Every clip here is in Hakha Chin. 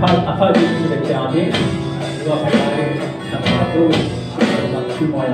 afin de l'éternité, nous allons regarder la moyen.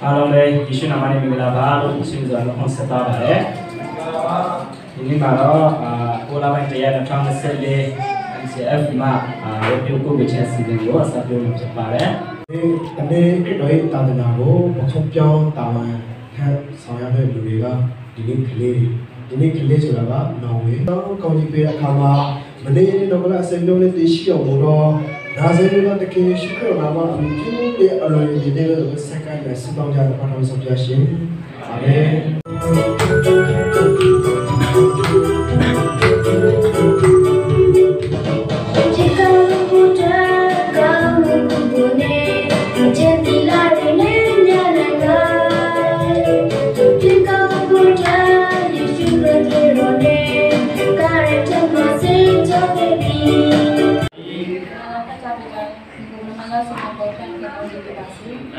အားလုံးပဲယေရှုနာမနဲ့မင်္ဂလာပါလို့ရှင်စွာနှုတ်ဆက်ပါပါတယ်ဒီနေ့မှာတော့အာကိုလာပိုင်းတရား2024 MCF မှာအာဝက်ပြုတ်ကိုဝေချစီစဉ်ကိုအစပြုလို့ဖြစ်ပါတယ် ဒီနေ့ခရစ်တော်ရဲ့တာသနာကိုပခုံးပြောင်းတာဝန်ထမ်းဆောင်ရမယ့်လူတွေကဒီနေ့ကလေးတွေဒီနေ့ကလေးဆိုတာကနော်ဝေတော့ကောင်းကြီးပေးတဲ့အခါမှာမနေ့နေ့တော့ကလည်းအစိမ်လုံးလေးတည်ရှိအောင်လို့တော့နာဇရေတော်တခင်ယေရှုခရစ်တော်နာမအမိပြုတဲ့အလိုရည်တဲ့လို့စက္ကန့်နဲ့ဆုတောင်းကြတဲ့ဘာတော်ဆောင်ပြရှင်အာမင်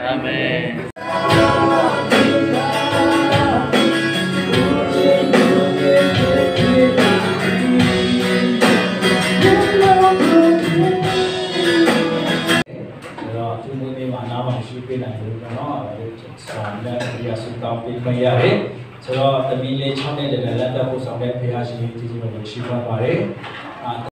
အာမင် ဆိုတော့သူမွေးနေ့မှာနားမှာရှိပေးနိုင်လို့ပေါ့နော်အဲဒါလည်းဘုရားဆုတောင်းပေးခွင့်ရတယ်ဆိုတော့သမီးလေး6နှစ်တည်းလက်သက်ဖို့ဆောင်တဲ့ဘုရားရှင်ကြီးကြီးတော်ရှိပါပါတယ်အာ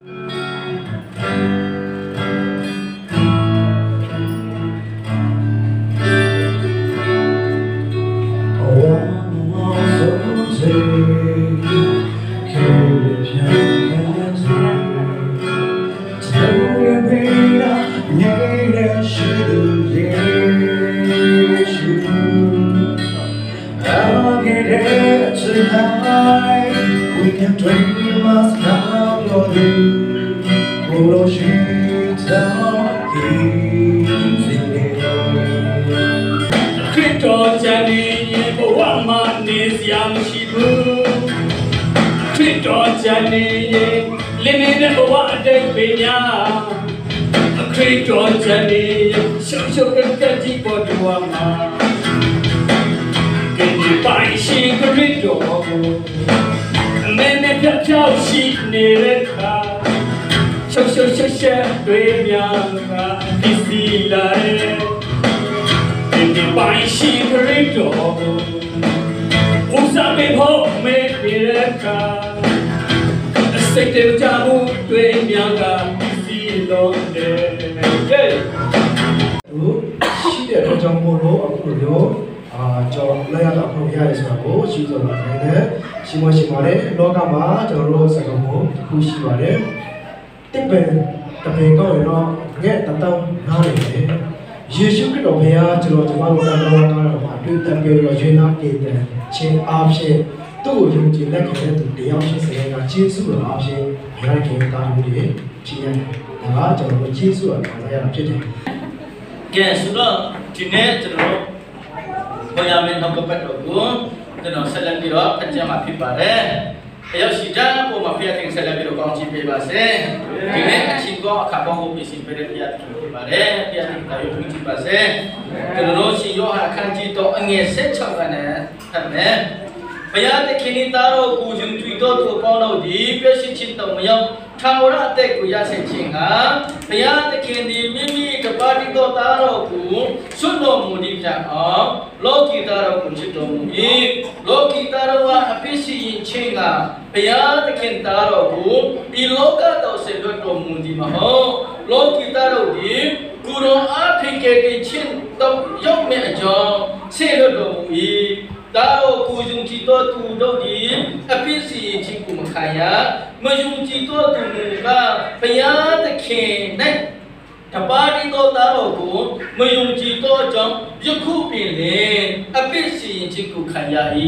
ခရစ်တော်ချန်နေရင်ဘဝမှာနေစရာမရှိဘူးခရစ်တော်ချန်နေရင်လင်းနေတဲ့ဘဝအတိတ်ပညာခရစ်တော်ချန်နေရင်ရှုပ်ရှုပ်ကက်ကက်ကြီးပေါ်တော်မှာကဒီပိုင်ရှင်ခရစ်တော်ကိုအမေနဲ့ဖြတ်ဖြောက်ရှိနေတဲ့ခါရှုပ်ရှုပ်ရှက်ရှက်တွေများကပစ္စည်းလာတဲ့ ဒီပိုင်ရှင်ခရစ်တော်ကိုဦးစားပေးဖို့မေးပြတဲ့အခါစိတ်တွေကြမှုတွေများကစီလုံးတယ်ကဲ သူရှိတဲ့အတွက်ကြောင့်မို့လို့အခုလိုမျိုးအာကျွန်တော်လက်ရတော့အခုရရဆိုတာကိုရှိစောလာခိုင်းတယ်ရှိမရှိပါတယ်လောကမှာကျွန်တော်တို့စကားပုံတစ်ခုရှိပါတယ်တစ်ပင်တပင်ကောင်းရင်တော့ငဲ့တတောင်းနားနေတယ်ယေရှုခရစ်တော်ဘုရားကျွန်တော်ကျမတို့တန်တော်ကားတော်မှာတွေ့တက်ပြီးတော့ရွေးနာတည်တယ်ချင်းအားဖြင့်သူ့ကိုယုံကြည်လက်ခံတဲ့သူတယောက်ဖြစ်စေကယေရှုတော်အားဖြင့်ဘုရားခင်တာလူတွေဖြစ်ရတယ်ဒါကကျွန်တော်တို့ယေရှုတော်ခံစားရတာဖြစ်တယ် ကဲဆိုတော့ဒီနေ့ကျွန်တော်တို့ဘုရားမင်းနှုတ်ကပတ်တော်ကိုကျွန်တော်ဆက်လက်ပြီးတော့အကျမ်းမှာဖြစ်ပါတယ်အရောက်ရှိတဲ့ပုံမှာဖျက်တင်ဆက်လက်ပြီးတော့ကောင်းချီးပေးပါစေဒီနေ့အချင်းကောအခါကောင်းကိုပြင်ဆင်ပေးတဲ့ဖျက်တင်ဖြစ်ပါတယ်ဖျက်တင်တာရုပ်ကြည့်ပါစေကျွန်တော်တို့ရှင်ယောဟန်အခန်းကြီးတော့အငယ်16ကနေဖတ်မယ်ဘုရားသခင်၏သားတော်ကိုယုံကြည်တော်သူအပေါင်းတို့သည်ပြည့်စုံခြင်းတော်မရောက် ထာဝရအသက်ကိုရစေခြင်းဟာဘုရားသခင်သည်မိမိတပါးတည်းသောသားတော်ကိုဆွတ်တော်မူသည့်တိုင်အောင်လောကီသားတော်ကိုချစ်တော်မူ၏လောကီသားတော်ကအပြစ်ရှိရင်ခြင်းကဘုရားသခင်သားတော်ကိုဤလောကတော်စေလွတ်တော်မူသည်မဟုတ်လောကီသားတော်သည်ကိုယ်တော်အားဖြင့်ကယ်တင်ခြင်းတော်ရောက်မဲ့အကြောင်းစေလွတ်တော်မူ၏သားတော်ကိုယုံကြည်သောသူတို့သည်အပြစ်စီရင်ခြင်းကိုမခံရမယုံကြည်သောသူမူကားဘုရားသခင်၌တပါးတည်းသောသားတော်ကိုမယုံကြည်သောကြောင့်ယခုပင်လင်အပြစ်စီရင်ခြင်းကိုခံရ၏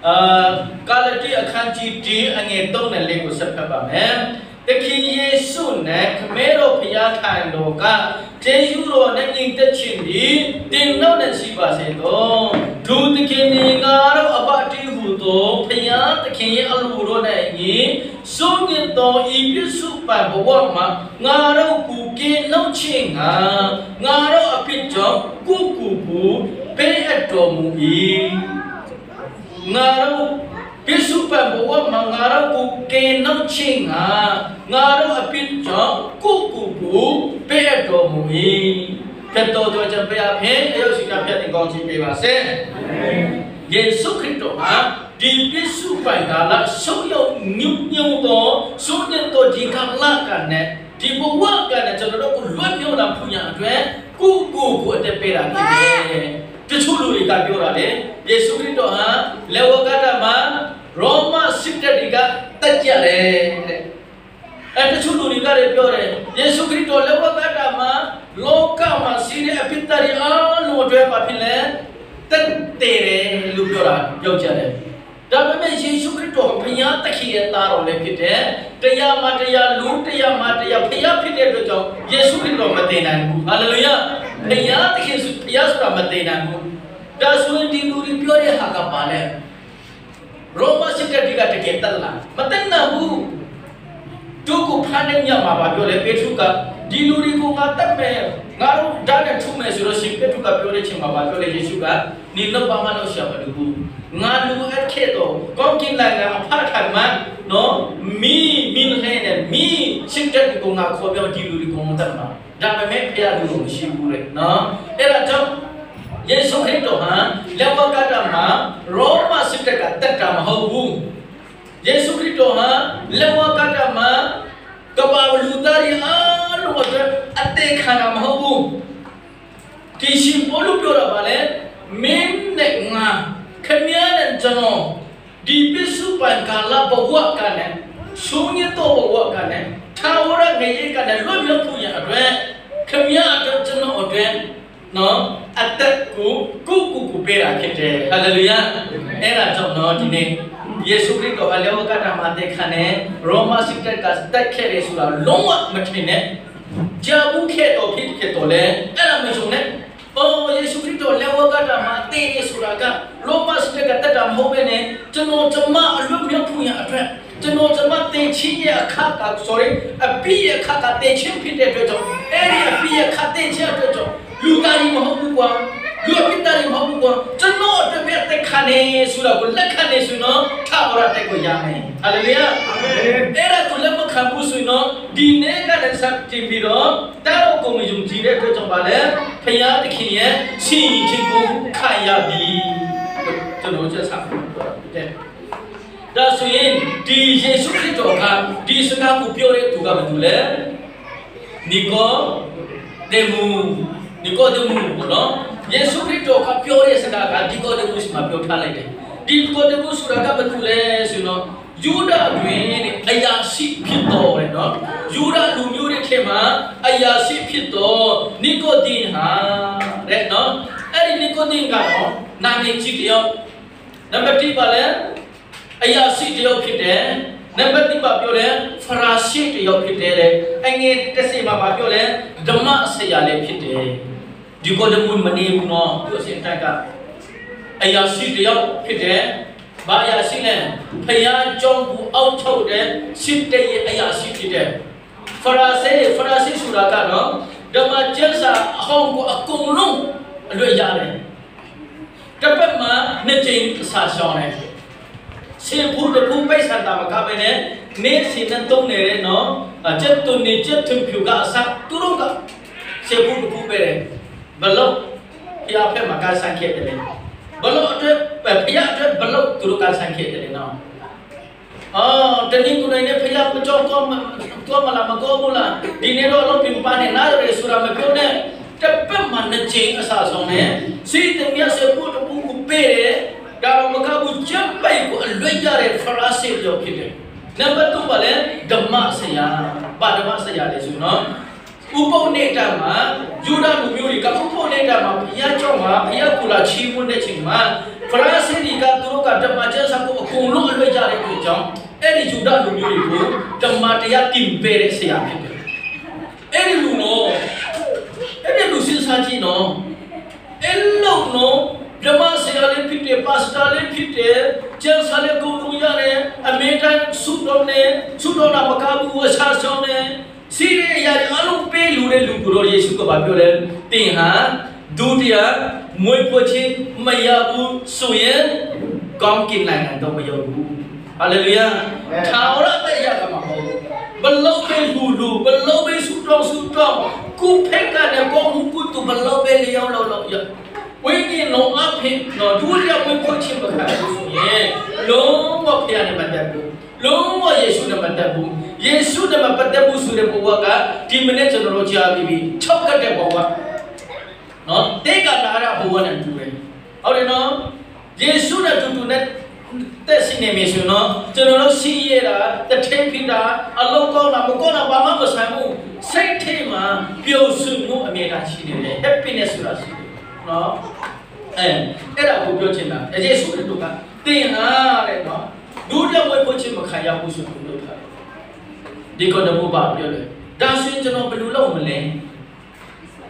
အာကာလတိအခန်းကြီး1အငယ်3နဲ့4ကိုဆက်ဖတ်ပါမယ်သခင်ယေရှုနဲ့ခမဲတော်ဖျားထိုင်တော်ကကျေးဇူးတော်နဲ့ညီသက်ခြင်းသည်တင်တော်နဲ့ရှိပါစေသောဒုသခင်နေငါတို့အပတိဟုသောဖျားသခင်ရဲ့အလိုတော်နဲ့ညီဆုံးညစ်သောဤပြစ္ဆုပန်ဘဝမှာငါတို့ကူကင်းနှုတ်ခြင်းငါငါတို့အဖြစ်ကြောင့်ကိုကူကိုပေးအပ်တော်မူ၏ငါတို့ပြစ္ဆုပန်ဘဝမှာငါတို့ကိုကင်းနှုတ်ခြင်းငါငါတို့အဖြစ်ကြောင့်ကိုကူကိုပေးအပ်တော်မူ၏ခရစ်တော်တို့ကြောင့်ဘုရားဖခင်အယုရှိကဖျက်တင်ကောင်းချီးပေးပါစေယေရှုခရစ်တော်ဟာဒီပြစ္ဆုပန်ကာလဆုံးယုံညုံညုံသောဆုံးညတော်ဒီကာလကနဲ့ဒီဘဝကနဲ့ကျွန်တော်တို့ကိုလွတ်မြောက်လာဖို့ရအတွက်ကိုကိုကိုအသက်ပေးတာဖြစ်တယ်တချို့လူတွေကပြောတာလေယေရှုခရစ်တော်ဟာလေဝကတာမှာရောမစစ်တပ်တွေကတက်ကြတယ်တဲ့အဲတချို့လူတွေကလည်းပြောတယ်ယေရှုခရစ်တော်လေဝကတာမှာလောကမှာရှိတဲ့အပြစ်တွေအားလုံးအတွက်ပါဖြစ်လဲတက်တယ်လို့ပြောတာပြောကြတယ်ဒါပေမဲ့ယေရှုခရစ်တော်ဘုရားသခင်ရဲ့သားတော်လည်းဖြစ်တယ်တရားမှတရားလူတရားမှတရားဘုရားဖြစ်တဲ့အတွက်ကြောင့်ယေရှုခရစ်တော်မတည်နိုင်ဘူးဟာလေလုယာဘုရားသခင်ဘုရားဆိုတာမတည်နိုင်ဘူးဒါဆိုရင်ဒီလူတွေပြောတဲ့ဟာကပါလဲရောမစစ်တပ်တွေကတကယ်တက်လာမတက်နိုင်ဘူးတို့ကိုဖမ်းနေညမှာပါပြောလေပေတရုကဒီလူတွေကိုငါတတ်မယ်ငါတို့ဓာတ်နဲ့ထုမယ်ဆိုတော့ရှင်ပေတရုကပြောတဲ့ချိန်မှာပါပြောလေယေရှုကနင်တော့ဘာမှလို့ရှာမလို့ဘူးငါလူအပ်ခဲ့တော့ကောင်းကင်နိုင်ငံအဖထိုင်မှာနော်မီမင်းလဲနဲ့မီစစ်တပ်ကိုငါခေါ်ပြောဒီလူတွေကိုတတ်မှာဒါပေမဲ့ဖျားလူကိုမရှိဘူးလေနော်အဲ့ဒါကြောင့်ယေရှုခရစ်တော်ဟာလက်ဝကတာမှာရောမစစ်တပ်ကတတ်တာမဟုတ်ဘူးယေရှုခရစ်တော်ဟာလက်ဝကတာမှာကဘာလူသားတွေအားလုံးအတွက်အသက်ခံတာမဟုတ်ဘူးဒီရှင်ပေါလုပြောတာပါလေမင်းနဲ့ငါခမည်းနဲ့ကျွန်တော်ဒီပစ္စုပန်ကာလဘဝကနဲ့ဆုံးညတော့ဘဝကနဲ့ထာဝရငရေကနဲ့လွတ်မြောက်ဖို့ရအတွက်ခမည်းအတွက်ကျွန်တော်အတွက်နော်အသက်ကိုကိုကိုကိုပေးတာဖြစ်တယ်ဟာလေလုယာအဲ့ဒါကြောင့်နော်ဒီနေ့ယေရှုခရစ်တော်အလေဝကတာမှာတဲ့ခနဲ့ရောမစစ်တပ်ကတက်ခဲ့တယ်ဆိုတာလုံးဝမထင်နဲ့ကြာဘူးခဲ့တော့ဖြစ်ခဲ့တော့လေအဲ့ဒါမယုံနဲ့အော်ယေရှုခရစ်တော်လက်ဝကတာမှာတည်နေဆိုတာကရောမစစ်တပ်ကတက်တာမဟုတ်ပဲနဲ့ကျွန်တော်ကျမအလွတ်မြောက်ဖို့ရအတွက်ကျွန်တော်ကျမတင်ချင်းရဲ့အခါက sorry အပိရဲ့အခါကတင်ချင်းဖြစ်တဲ့အတွက်ကြောင့်အဲ့ဒီအပိရဲ့ခါတင်ချင်းအတွက်ကြောင့်လူသားကြီးမဟုတ်ဘူးကွာလူအပိသားကြီးမဟုတ်ဘူးကွာကျွန်တော်အတွက်ပဲတက်ခါနေဆိုတာကိုလက်ခံနေဆိုတော့ထာဝရတက်ကိုရမယ်ဟာလေလုယာအာမင်အဲ့ဒါကိုလက်မခံဘူးဆိုတော့ဒီနေ့ကလည်းစတင်ပြီးတော့တာတော်ကိုမယုံကြည်တဲ့အတွက်ကြောင့်ပါလေဖယားသခင်ရဲ့ရှင်ချင်းကိုခံရပြီကျွန်တော်ချက်စားတဲ့ဒါဆိုရင်ဒီယေရှုခရစ်တော်ကဒီစကားကိုပြောတဲ့သူကဘာတူလဲနီကိုဒေမူနီကိုဒေမူနော်ယေရှုခရစ်တော်ကပြောတဲ့စကားကဒီကိုဒေမုမှာပြောထားလိုက်တယ်ဒီကိုဒေမုဆိုတာကဘာတူလဲဆိုတော့ယူဒတွင်အရာရှိဖြစ်တော်တယ်နော်ယူဒလူမျိုးတွေထဲမှာအရာရှိဖြစ်တော်နီကိုဒင်ဟာတဲ့နော်အဲ့ဒီနီကိုဒင်ကတော့နာမည်ကြီးတယောက်နံပါတ်1ပါလဲအရာရှိတယောက်ဖြစ်တယ်နံပါတ်2ပါပြောလဲဖရာရှိတယောက်ဖြစ်တယ်တဲ့အငယ်တစ်စီမှာပါပြောလဲဓမ္မဆရာလည်းဖြစ်တယ်ဒီကိုဒမွန်မနေဘူးနော်သူအစဉ်တိုက်ကအရာရှိတယောက်ဖြစ်တယ်ဘာအရာရှိလဲဖယားကြောင့်ကိုအောက်ထုတ်တဲ့စစ်တဲ့ရဲ့အရာရှိဖြစ်တယ်ဖရာစေဖရာရှိဆိုတာကတော့ဓမ္မကျမ်းစာအဟောင်းကိုအကုန်လုံးအလွတ်ရတယ်တပတ်မှာနှစ်ကြိမ်အစာရှောင်းတယ်စေဖို့တခုပိတ်ဆန်တာမကပဲနဲ့ နေ့စဉ်နဲ့တုံးနေတယ်နော်။ကျက်သွန်နေကျက်သွန်ဖြူကအစသူတို့ကစေဖို့တခုပဲဘလို့ဖျားဖက်မှာကဆန်ခဲ့တယ်လေ။ဘလို့အတွက်ဖျားအတွက်ဘလို့သူတို့ကဆန်ခဲ့တယ်နော်။အော်တနင်္ဂနွေနေ့ဖျားမကြောက်တော့တော့မလာမကောဘူးလား။ဒီနေ့တော့အလုံးပြင်ပါနေနားရတယ်ဆိုတာမပြောနဲ့။တပတ်မှနှစ်ချိန်အဆဆုံးနဲ့စီတမြတ်စေဖို့တပူကိုပေးတယ်။ဒါတော့မကဘူးကြက်ပိုက်ကိုအလွတ်ရတဲ့ဖရာစေပြောဖြစ်တယ်။နံပါတ်3ပါလဲဓမ္မဆရာပါဓမ္မဆရာလေဆိုနော်ဥပုပ်နေတာမှာယူဒလူမျိုးတွေကဥပုပ်နေတာမှာဘုရားကျောင်းမှာဘုရားကူလာချီးမွမ်းတဲ့ချိန်မှာဖရာစေတွေကသူတို့ကဓမ္မကျမ်းစာကိုအကုန်လုံးအလွတ်ကြတဲ့အတွက်ကြောင့်အဲ့ဒီယူဒလူမျိုးတွေကိုဓမ္မတရားတင်ပေးတဲ့ဆရာဖြစ်တယ်။အဲ့ဒီလူနော်အဲ့ဒီလူစဉ်းစားကြည့်နော်အဲ့လုံးနော်ဓမ္မဆရာလေးဖြစ်တယ်ပါစတာလေးဖြစ်တယ်ကျမ်းစာလေးကိုလုံးရတယ်အမေတိုင်းဆုတော်နေဆုတော်တာမကဘူးအရှာဆောင်နေစီးတဲ့အရာတွေအလုံးပေးလူတဲ့လူကိုတော့ယေရှုကပြောလဲတင်ဟာဒုတိယမွေးပွချင်းမရဘူးဆိုရင်ကောင်းကင်နိုင်ငံတော့မရောက်ဘူးဟာလေလုယာထာဝရတဲ့ရကမှာမဟုတ်ဘလို့ပဲလူလူဘလို့ပဲဆုတော်ဆုတော်ကုဖက်ကလည်းကောင်းမှုကုတူဘလို့ပဲလျောင်းလို့လို့ရဝိညာဉ်လုံးအဖေနော်ဒုတိယဝိဖွချင်းမခံဘူးဆိုရင်လုံးဝဖျားနေမှာတက်ဘူးလုံးဝယေရှုနဲ့မတက်ဘူးယေရှုနဲ့မပတ်သက်ဘူးဆိုတဲ့ဘဝကဒီမနေ့ကျွန်တော်တို့ကြားပြီးပြီ၆ကတ်တဲ့ဘဝနော်တေကနာရဘဝနဲ့တူတယ်ဟုတ်တယ်နော်ယေရှုနဲ့တူတူနဲ့တက်စီနေပြီဆိုနော်ကျွန်တော်တို့စီးရတာတထင်းဖြစ်တာအလုံးကောင်းတာမကောင်းတာဘာမှမဆိုင်ဘူးစိတ်ထဲမှာပျော်ရွှင်မှုအမြဲတမ်းရှိနေတယ် happiness ဆိုတာရှိတယ်နော်အဲအဲ့ဒါကိုပြောချင်တာယေရှုခရစ်တော်ကတင်ဟာတဲ့နော်ဒုတိယဝိဖို့ချင်းမခံရဘူးဆိုပြီးလုပ်ထားတယ်ဒီကောတမိုးပါပြောတယ်ဒါဆိုရင်ကျွန်တော်ဘယ်လိုလုပ်မလဲ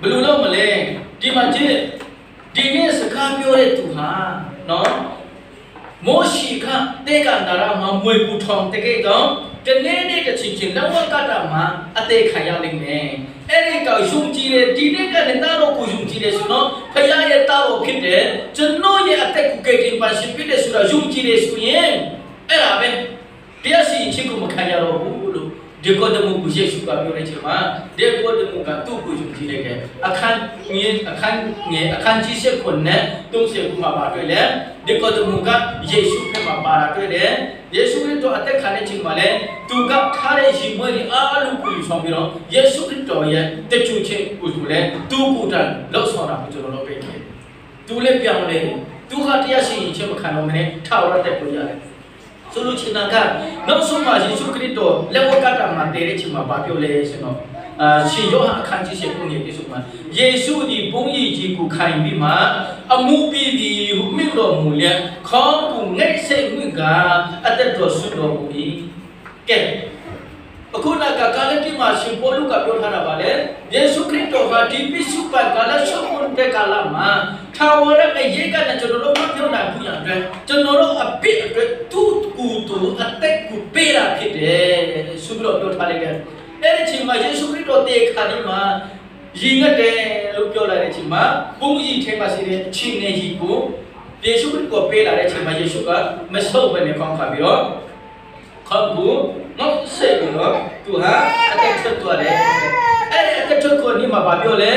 ဘယ်လိုလုပ်မလဲဒီမှာကြည့်ဒီနေ့စကားပြောတဲ့သူဟာနော်မောရှိခတေကန္တာရမှာမွေကူထောင်တကယ်တော့တနေ့နေ့တစ်ချင်းချင်းလဝကတာမှာအသေးခံရလိမ့်မယ်အဲ့ဒီကောင်ယုံကြည်တယ်ဒီနေ့ကနေတာတော့ကိုယုံကြည်တယ်ဆိုတော့ဖခင်ရဲ့တာတော့ဖြစ်တယ်ကျွန်တော်ရဲ့အသက်ကိုကယ်တင်ပါရှင်ဖြစ်တယ်ဆိုတာယုံကြည်တယ်ဆိုရင်အဲ့ဒါပဲတရားစီရင်ခြင်းကိုမခံရတော့ဘူးလို့ဒီကောဒမုကိုယေရှုကပြောတဲ့ချိန်မှာဒီကောဒမုကသူ့ကိုယုံကြည်လိုက်တယ်အခန်းငယ်အခန်းငယ်အခန်းကြီး7ခုနဲ့30ခုမှာပါတွေ့လေဒီကောဒမုကယေရှုဖက်မှာပါတာတွေ့တယ်ယေရှုခရစ်တော်အသက်ခံတဲ့ချိန်မှာလဲသူကထားတဲ့ရင်မွေးတွေအားလုံးကိုယူဆောင်ပြီးတော့ယေရှုခရစ်တော်ရဲ့တကြွခြင်းကိုသူလဲသူကိုယ်တိုင်လှော့ဆောင်တာကိုကျွန်တော်တို့တွေ့ခဲ့သူလည်းပြောင်းလဲသူဟာတရားစီရင်ခြင်းမခံတော့မနဲ့ထာဝရတက်ကိုရတယ်ဆိုလိုချင်တာကနောက်ဆုံးမှာယေရှုခရစ်တော်လက်ဝတ်ကတာမှာတည်တဲ့ချိန်မှာဘာပြောလဲဆိုတော့အာရှင်ယောဟန်အခန်းကြီး7ခုနှစ်ပြည့်စုံမှာယေရှုသည်ဘုန်းကြီးကြီးကိုခံပြီးမှအမှုပြီးပြီးဟုမိတော်မူလျက်ခေါင်းကိုငိတ်စိတ်ဝိကအသက်တော်ဆွတော်မူ၏ကဲအခုနကကာလတိမှာရှင်ပေါလုကပြောထားတာပါလေယေရှုခရစ်တော်ကဒီပိစုပန်ကာလရှုံးတဲ့ကာလမှာထာဝရအရေးကနဲ့ကျွန်တော်တို့မပြောနိုင်ဘူးညာအတွက်ကျွန်တော်တို့အပြစ်အတွက်သူ့ကူတူအသက်ကူပေးတာဖြစ်တယ်ဆိုပြီးတော့ပြောထားလိုက်တယ်အဲ့ဒီချိန်မှာယေရှုခရစ်တော်တေခါဒီမှာရင်ငတ်တယ်လို့ပြောလိုက်တဲ့အချိန်မှာဘုန်းကြီးထဲမှာရှိတဲ့အချင်းနဲ့ရီကိုယေရှုခရစ်ကိုပေးလာတဲ့အချိန်မှာယေရှုကမဆုပ်ပဲနဲ့ကောင်းခါပြီးတော့ခေါင်းကိုငေါစိတ်ကိုတော့သူဟာအသက်ထွက်သွားတယ်အဲ့ဒီအသက်ထွက်ကိုဒီမှာဘာပြောလဲ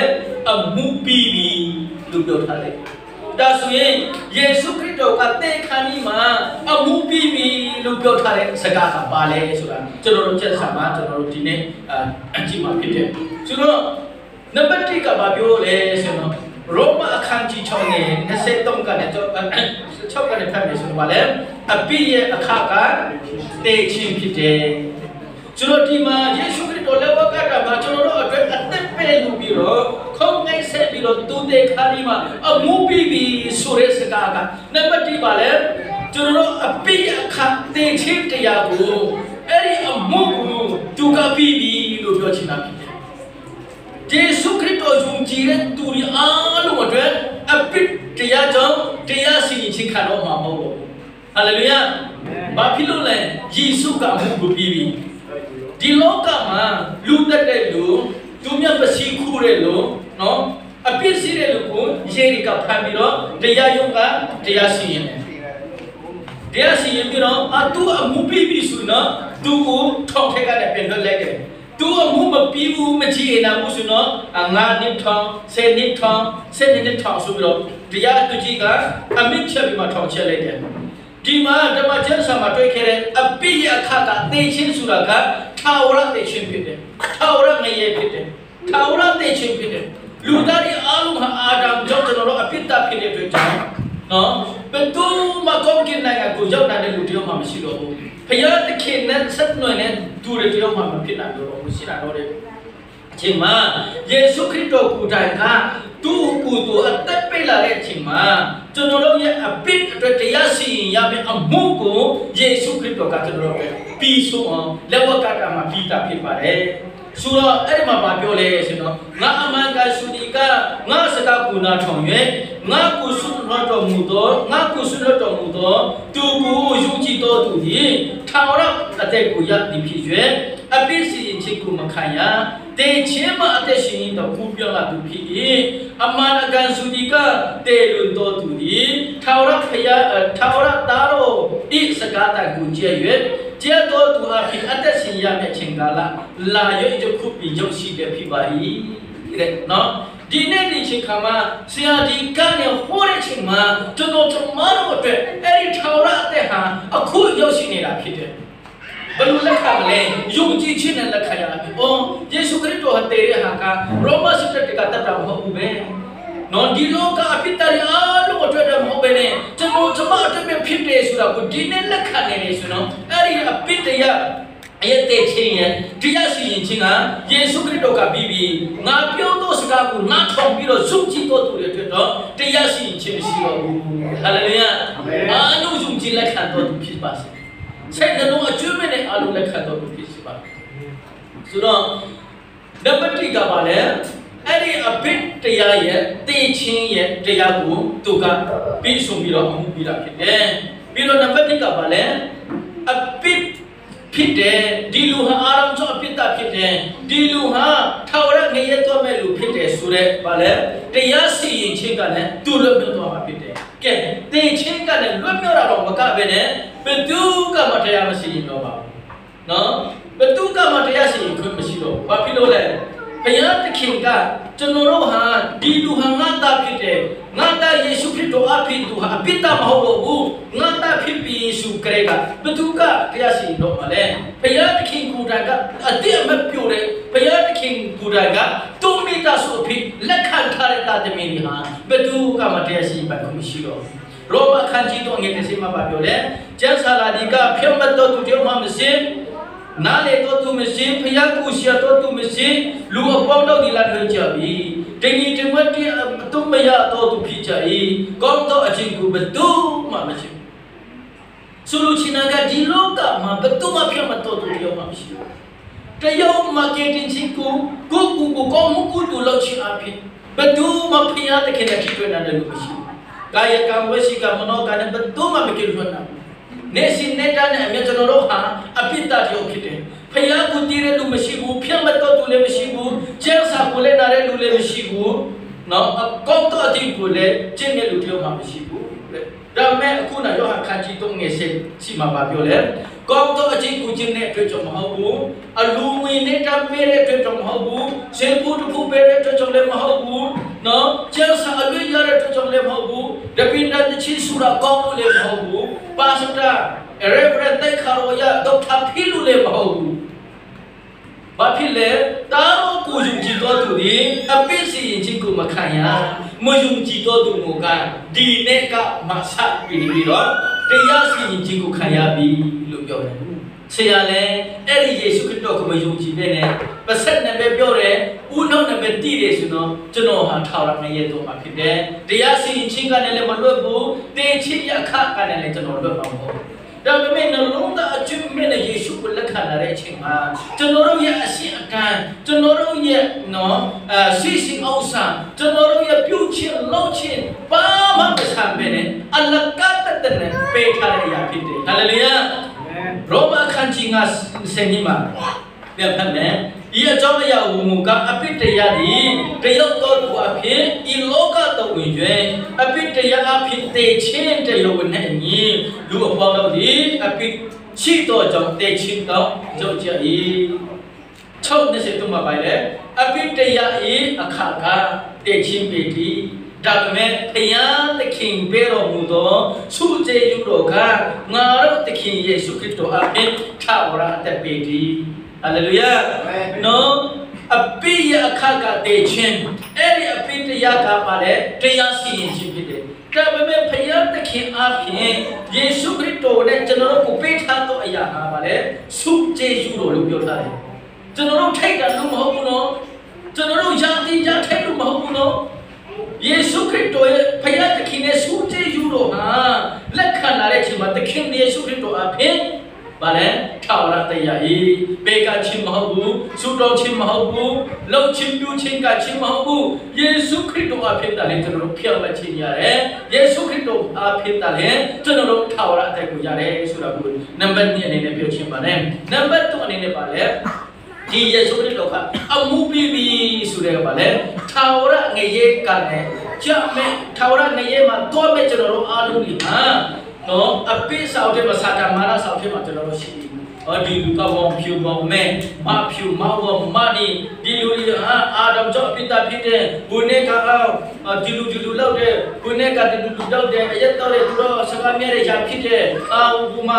အမှုပြီးပြီလို့ပြောထားတယ်ဒါဆိုရင်ယေရှုခရစ်တော်ကတေခါနီမှာအမှုပြီးပြီလို့ပြောထားတဲ့စကားကပါလဲဆိုတာကျွန်တော်တို့ချက်စာမှာကျွန်တော်တို့ဒီနေ့အကြည့်မှာဖြစ်တယ်ဆိုတော့နံပါတ်1ကဘာပြောလဲဆိုတော့ရောမအခန်းကြီး6နဲ့23ကနေ6ကနေဖတ်မယ်ဆိုတော့ဗာလဲအပိရဲ့အခါကတေချင်းဖြစ်တယ်ကျွန်တော်ဒီမှာယေရှုခရစ်တော်လက်ဝတ်ကတာမှာကျွန်တော်တို့အတွက်အသက်ပဲလူပြီးတော့ခုံငိုက်ဆက်ပြီးတော့သူတေခါဒီမှာအမှုပြီးပြီဆိုတဲ့စကားကနံပါတ်1ပါလဲကျွန်တော်တို့အပိအခါတေချင်းတရားကိုအဲ့ဒီအမှုကိုသူကပြီးပြီလို့ပြောချင်တာဖြစ်တယ်ယေရှုခရစ်တော်ယုံကြည်တဲ့သူတွေအားလုံးအတွက်အပိတရားကြောင့်တရားစီရင်ခြင်းခံတော့မှာမဟုတ်ဘူးဟာလေလုယာဘာဖြစ်လို့လဲယေရှုကအမှုကိုပြီးပြီဒီလောကမှာလူတက်တဲ့လူသူမြတ်ပစီခုတဲ့လူနော်အပြစ်ရှိတဲ့လူကိုယေရီကဖန်ပြီးတော့တရားရုံးကတရားစီရင်တယ်တရားစီရင်ပြီးတော့အတူအမှုပြီးပြီဆိုတော့ သူ့ကိုထောင်ထက်ကလည်းပြန်လွတ်လိုက်တယ်သူအမှုမပြီးဘူးမကြည့်ရင်ဘူးဆိုတော့ငါနှစ်ထောင်ဆယ်နှစ်ထောင်ဆယ်နှစ်ထောင်ဆိုပြီးတော့တရားသူကြီးကအမိချက်ပြီးမှထောင်ချက်လိုက်တယ်ဒီမှာဓမ္မကျမ်းစာမှာတွေ့ခဲ့တဲ့အပိယအခကသေချင်းဆိုတာကထာဝရသေချင်းဖြစ်တယ်ထာဝရငရေဖြစ်တယ်ထာဝရသေချင်းဖြစ်တယ်လူသားတွေအားလုံးဟာအာဒံကြောင့်ကျွန်တော်တို့အပြစ်တဖြစ်တဲ့အတွက်ကြောင့်နော်ဘယ်သူမှကောင်းကင်နိုင်ငံကိုရောက်နိုင်တဲ့လူတယောက်မှမရှိတော့ဘူးဖယားသခင်နဲ့ဆက်နွယ်တဲ့သူတွေတယောက်မှမဖြစ်နိုင်တော့ဘူးရှိတာတော့တဲ့အချိန်မှာယေရှုခရစ်တော်ကိုယ်တိုင်ကသူ့ကိုယ်သူအသက်ပေးလာတဲ့အချိန်မှာကျွန်တော်တို့ရဲ့အပြစ်အတွက်တရားစီရင်ရမယ့်အမှုကိုယေရှုခရစ်တော်ကကျွန်တော်တို့ပြီးဆုံးအောင်လက်ဝါးကတာမှာပြီးတာဖြစ်ပါတယ်ဆိုတော့အဲ့ဒီမှာပြောလဲဆိုတော့ငါအမှန်ကရှုဒီကငါစကားကိုနာထောင်၍ငါကိုဆုလွတ်တော်မူသောငါကိုဆုလွတ်တော်မူသောသူကိုယုံကြည်တော်သူသည်ထာဝရအသက်ကိုရသည်ဖြစ်၍အပြစ်စီရင်ခြင်းကိုမခံရတေချင်းမအသက်ရှင်တော်ကူပြောလာသူဖြစ်၏အမှန်အကန်စုဒီကတေလွန်တော်သူသည်ထာဝရဖယားထာဝရသားတော်ဤစကားတကိုကြည့်၍ကျတော်သူအဖြစ်အသက်ရှင်ရမယ့်ချိန်ကာလလာရွယခုပြီးရောက်ရှိတဲ့ဖြစ်ပါ၏တဲ့နော်ဒီနေ့ဒီချိန်ခါမှာဆရာဒီကနေဟောတဲ့ချိန်မှာကျွန်တော်တို့မတော်အတွက်အဲ့ဒီထာဝရအသက်ဟာအခုရောက်ရှိနေတာဖြစ်တယ်ဘယ်လိုလက်ခံမလဲယုံကြည်ခြင်းနဲ့လက်ခံရမယ်။အော်ယေရှုခရစ်တော်ဟာတည်တဲ့ဟာကရောမစစ်တပ်ကတတ်တာမဟုတ်ဘူးပဲ။နော်ဒီလောကအပြစ်တရားအားလုံးအတွက်တော့မဟုတ်ပဲနဲ့ကျွန်တော်ကျမအတွက်ပဲဖြစ်တယ်ဆိုတာကိုဒီနေ့လက်ခံနေတယ်ဆိုတော့အဲ့ဒီအပြစ်တရားအယတဲ့ချင်းရဲ့တရားစီရင်ခြင်းကယေရှုခရစ်တော်ကပြီးပြီးငါပြောသောစကားကိုနားထောင်ပြီးတော့ယုံကြည်တော်သူတွေအတွက်တော့တရားစီရင်ခြင်းမရှိတော့ဘူး။ဟာလေလုယာ။အားလုံးယုံကြည်လက်ခံတော်သူဖြစ်ပါစေ။စိတ်နှလုံးအကျွမ်းမဲ့နဲ့အားလုံးလက်ခံတော်သူဖြစ်စေပါဆိုတော့နံပါတ်1ကပါလဲအဲ့ဒီအဘိတရားရဲ့တေချင်းရဲ့တရားကိုသူကပြီးဆုံးပြီးတော့အမှုပြီးတာဖြစ်တယ်ပြီးတော့နံပါတ်2ကပါလဲအဘိဖြစ်တယ်ဒီလူဟာအာရုံချောအပြစ်တာဖြစ်တယ်ဒီလူဟာထာဝရငရဲတော်မဲ့လူဖြစ်တယ်ဆိုတဲ့ဗာလဲတရားစီရင်ခြင်းကလည်းသူ့လွတ်မြောက်သွားမှာဖြစ်တယ်ကဲတေချင်းကလည်းလွတ်မြောက်တာတော့မကပဲနဲ့ဘသူကမှတရားမရှိရင်တော့ပါနော်ဘသူကမှတရားစီရင်ခွင့်မရှိတော့ဘာဖြစ်လို့လဲဘုရားသခင်ကကျွန်တော်တို့ဟာဒီလူဟာငါသားဖြစ်တယ်ငါသားယေရှုခရစ်တော်အဖြစ်သူဟာအပြစ်တမဟုတ်တော့ဘူးငါသားဖြစ်ပြီးယေရှုခရစ်ကဘသူကတရားစီရင်တော့မလဲဘုရားသခင်ကိုယ်တိုင်ကအတိအမပြိုတယ်ဘုရားသခင်ကိုယ်တိုင်ကသူမိသားစုအဖြစ်လက်ခံထားတဲ့တာသမီတွေဟာဘသူကမှတရားစီရင်ပိုင်ခွင့်မရှိတော့ရောမခန်းကြီးတော့ငယ်တစီမှာပြောတယ်ကျမ်းစာလာဒီကဖြတ်မတော်သူတယောက်မှမရှိနားလေတော့သူမရှိဖျားကူရှာတော့သူမရှိလူအပေါင်းတော့ဒီလာထွေးကြပြီတငီတမတိတုမရတော့သူဖြစ်ကြ၏ကောင်းတော့အချင်းကူဘသူမှမရှိဆိုလိုချင်တာကဒီလောကမှာဘသူမှဖြတ်မတော်သူတယောက်မှမရှိတယောက်မှကဲတင်ချင်းကိုကိုကူကိုကောင်းမှုကုတူလောက်ချင်အဖြစ်ဘသူမှဖျားတဲ့ခင်တဲ့ထိတွေ့နေတယ်လို့မရှိကာယကံဝစီကံမနောကံနဲ့ဘသူမှမကိလွတ်နိုင်နေစင်နေတာနဲ့အမြကျွန်တော်တို့ဟာအပြစ်တတယောက်ဖြစ်တယ်ဖယားကိုတည်တဲ့လူမရှိဘူးဖြတ်မတော်သူလည်းမရှိဘူးကျဲစာကိုလည်းနားတဲ့လူလည်းမရှိဘူးနော်အကောင့်တော့အတိကိုလည်းကျင့်တဲ့လူတယောက်မှမရှိဘူးတဲ့ဒါမဲ့အခုနယောဟန်ခန်းကြီး3ငယ်7ရှိမှာပါပြောလဲကောင်းတော့အချင်းကိုချင်းတဲ့အတွက်ကြောင့်မဟုတ်ဘူးအလူဝင်နေတာပေးတဲ့အတွက်ကြောင့်မဟုတ်ဘူးရှင်ဖူတဖူပေးတဲ့အတွက်ကြောင့်လည်းမဟုတ်ဘူးနော်ကျဲစာအလွတ်ရတဲ့အတွက်ကြောင့်လည်းမဟုတ်ဘူးတပိန္ဒတချီဆူရာကောင်းလို့လည်းမဟုတ်ဘူးပါစတာ Reverend တိုက်ခါရောရဒေါက်တာဖီလူလည်းမဟုတ်ဘူးဘာဖြစ်လဲတာရောကိုယုံကြည်တော်သူဒီအပိစီရင်ချင်းကိုမခံရမယုံကြည်တော်သူမကဒီနေ့ကမဆပြီးပြီးတော့တရားစီရင်ခြင်းကိုခံရပြီလို့ပြောတယ်ဆရာလည်းအဲ့ဒီယေရှုခရစ်တော်ကိုမယုံကြည်ပဲနဲ့ပါဆက်နဲ့ပဲပြောတယ်ဦးနှောက်နဲ့ပဲတည်တယ်ဆိုတော့ကျွန်တော်ဟာထာဝရငရဲတော်မှာဖြစ်တယ်တရားစီရင်ခြင်းကလည်းမလွတ်ဘူးတေချင်းရခကလည်းကျွန်တော်လွတ်မှာမဟုတ်ဘူးဒါပေမဲ့နှလုံးသားအကျွတ်မဲ့နဲ့ယေရှုကိုလက်ခံလာတဲ့အချိန်မှာကျွန်တော်တို့ရဲ့အရှင်အကံကျွန်တော်တို့ရဲ့နော်အစီစီဥစ္စာကျွန်တော်တို့ရဲ့ပြုချင်းလှုပ်ချင်းဘာမှမဆံပဲနဲ့အလကတတ်တဲ့ပေးထားတဲ့အရာဖြစ်တယ်ဟာလေလုယာရောမခန်းကြီးငါဆယ်နှစ်မှာပြန်ဖတ်မယ်ဤအကြောင်းအရာဟူမူကားအပြစ်တရားသည်တယောက်တော်သူအဖြစ်ဤလောကတော်ဝင်၍အပြစ်တရားအဖြစ်တည်ခြင်းတယောက်နှင့်အညီလူအပေါင်းတို့သည်အပြစ် ရှိတော်ကြောင့်တေချင်းတော့ကြုတ်ကြ၏ချုပ်နေစေတုမပိုင်လေအပိတရဤအခါကတေချင်းပေတိဒါပေမဲ့ဖယားသခင်ပေးတော်မူသောဆုကျေးဇူးတော်ကငါတို့သခင်ယေရှုခရစ်တော်အဖင်ထာဝရအသက်ပေတိဟာလေလုယာနော်အပိယအခါကတေချင်းအဲ့ဒီအပိတရားကပါလေတရားစီရင်ခြင်းဖြစ်တယ်ဒါပေမဲ့ဖယားသခင်အဖင်ယေရှုခရစ်တော်နဲ့ကျွန်တော်တို့ကိုပေးထားသောအရာဟာပါလေဆုကျေးဇူးတော်လို့ပြောထားတယ်ကျွန်တော်တို့ထိုက်တာလို့မဟုတ်ဘူးနော်ကျွန်တော်တို့ယာတိယာထိုက်လို့မဟုတ်ဘူးနော်ယေရှုခရစ်တော်ရဲ့ဖယားသခင်ရဲ့ဆုကျေးဇူးတော်ဟာလက်ခံလာတဲ့အချိန်မှာသခင်ယေရှုခရစ်တော်အဖင်ဘာလဲထာဝရတရားဤပေကချင်းမဟုတ်ဘူးဆုတော်ချင်းမဟုတ်ဘူးလှုပ်ချင်းပြူချင်းကချင်းမဟုတ်ဘူးယေရှုခရစ်တော်အဖင်တလည်းကျွန်တော်တို့ဖျောက်လက်ချင်းရတယ်ယေရှုခရစ်တော်အဖင်တလည်းကျွန်တော်တို့ထာဝရအသက်ကိုရတယ်ဆိုတာကိုနံပါတ်1အနေနဲ့ပြောချင်းပါတယ်နံပါတ်2အနေနဲ့ပါလဲဒီယေရှုခရစ်တော်ကအမှုပြီးပြီဆိုတဲ့ကပါလေထာဝရငရေကနဲ့ကြမဲ့ထာဝရငရေမှာတော့မဲ့ကျွန်တော်တို့အားလုံးဒီဟာနော်အပိဆောက်တဲ့မှာစာတမာရဆောက်တဲ့မှာကျွန်တော်တို့ရှိပြီဟောဒီလူကဝံဖြူမောင်မဲမဖြူမောင်ဝမနီဒီလူတွေဟာအာဒမ်ကြောင့်အပိတာဖြစ်တဲ့ဘုနေကအောဒီလူဒီလူလောက်တဲ့ဘုနေကဒီလူလူလောက်တဲ့အရက်တော့တဲ့သူတို့စကားမြဲတဲ့ຢာဖြစ်တဲ့အာဘူမ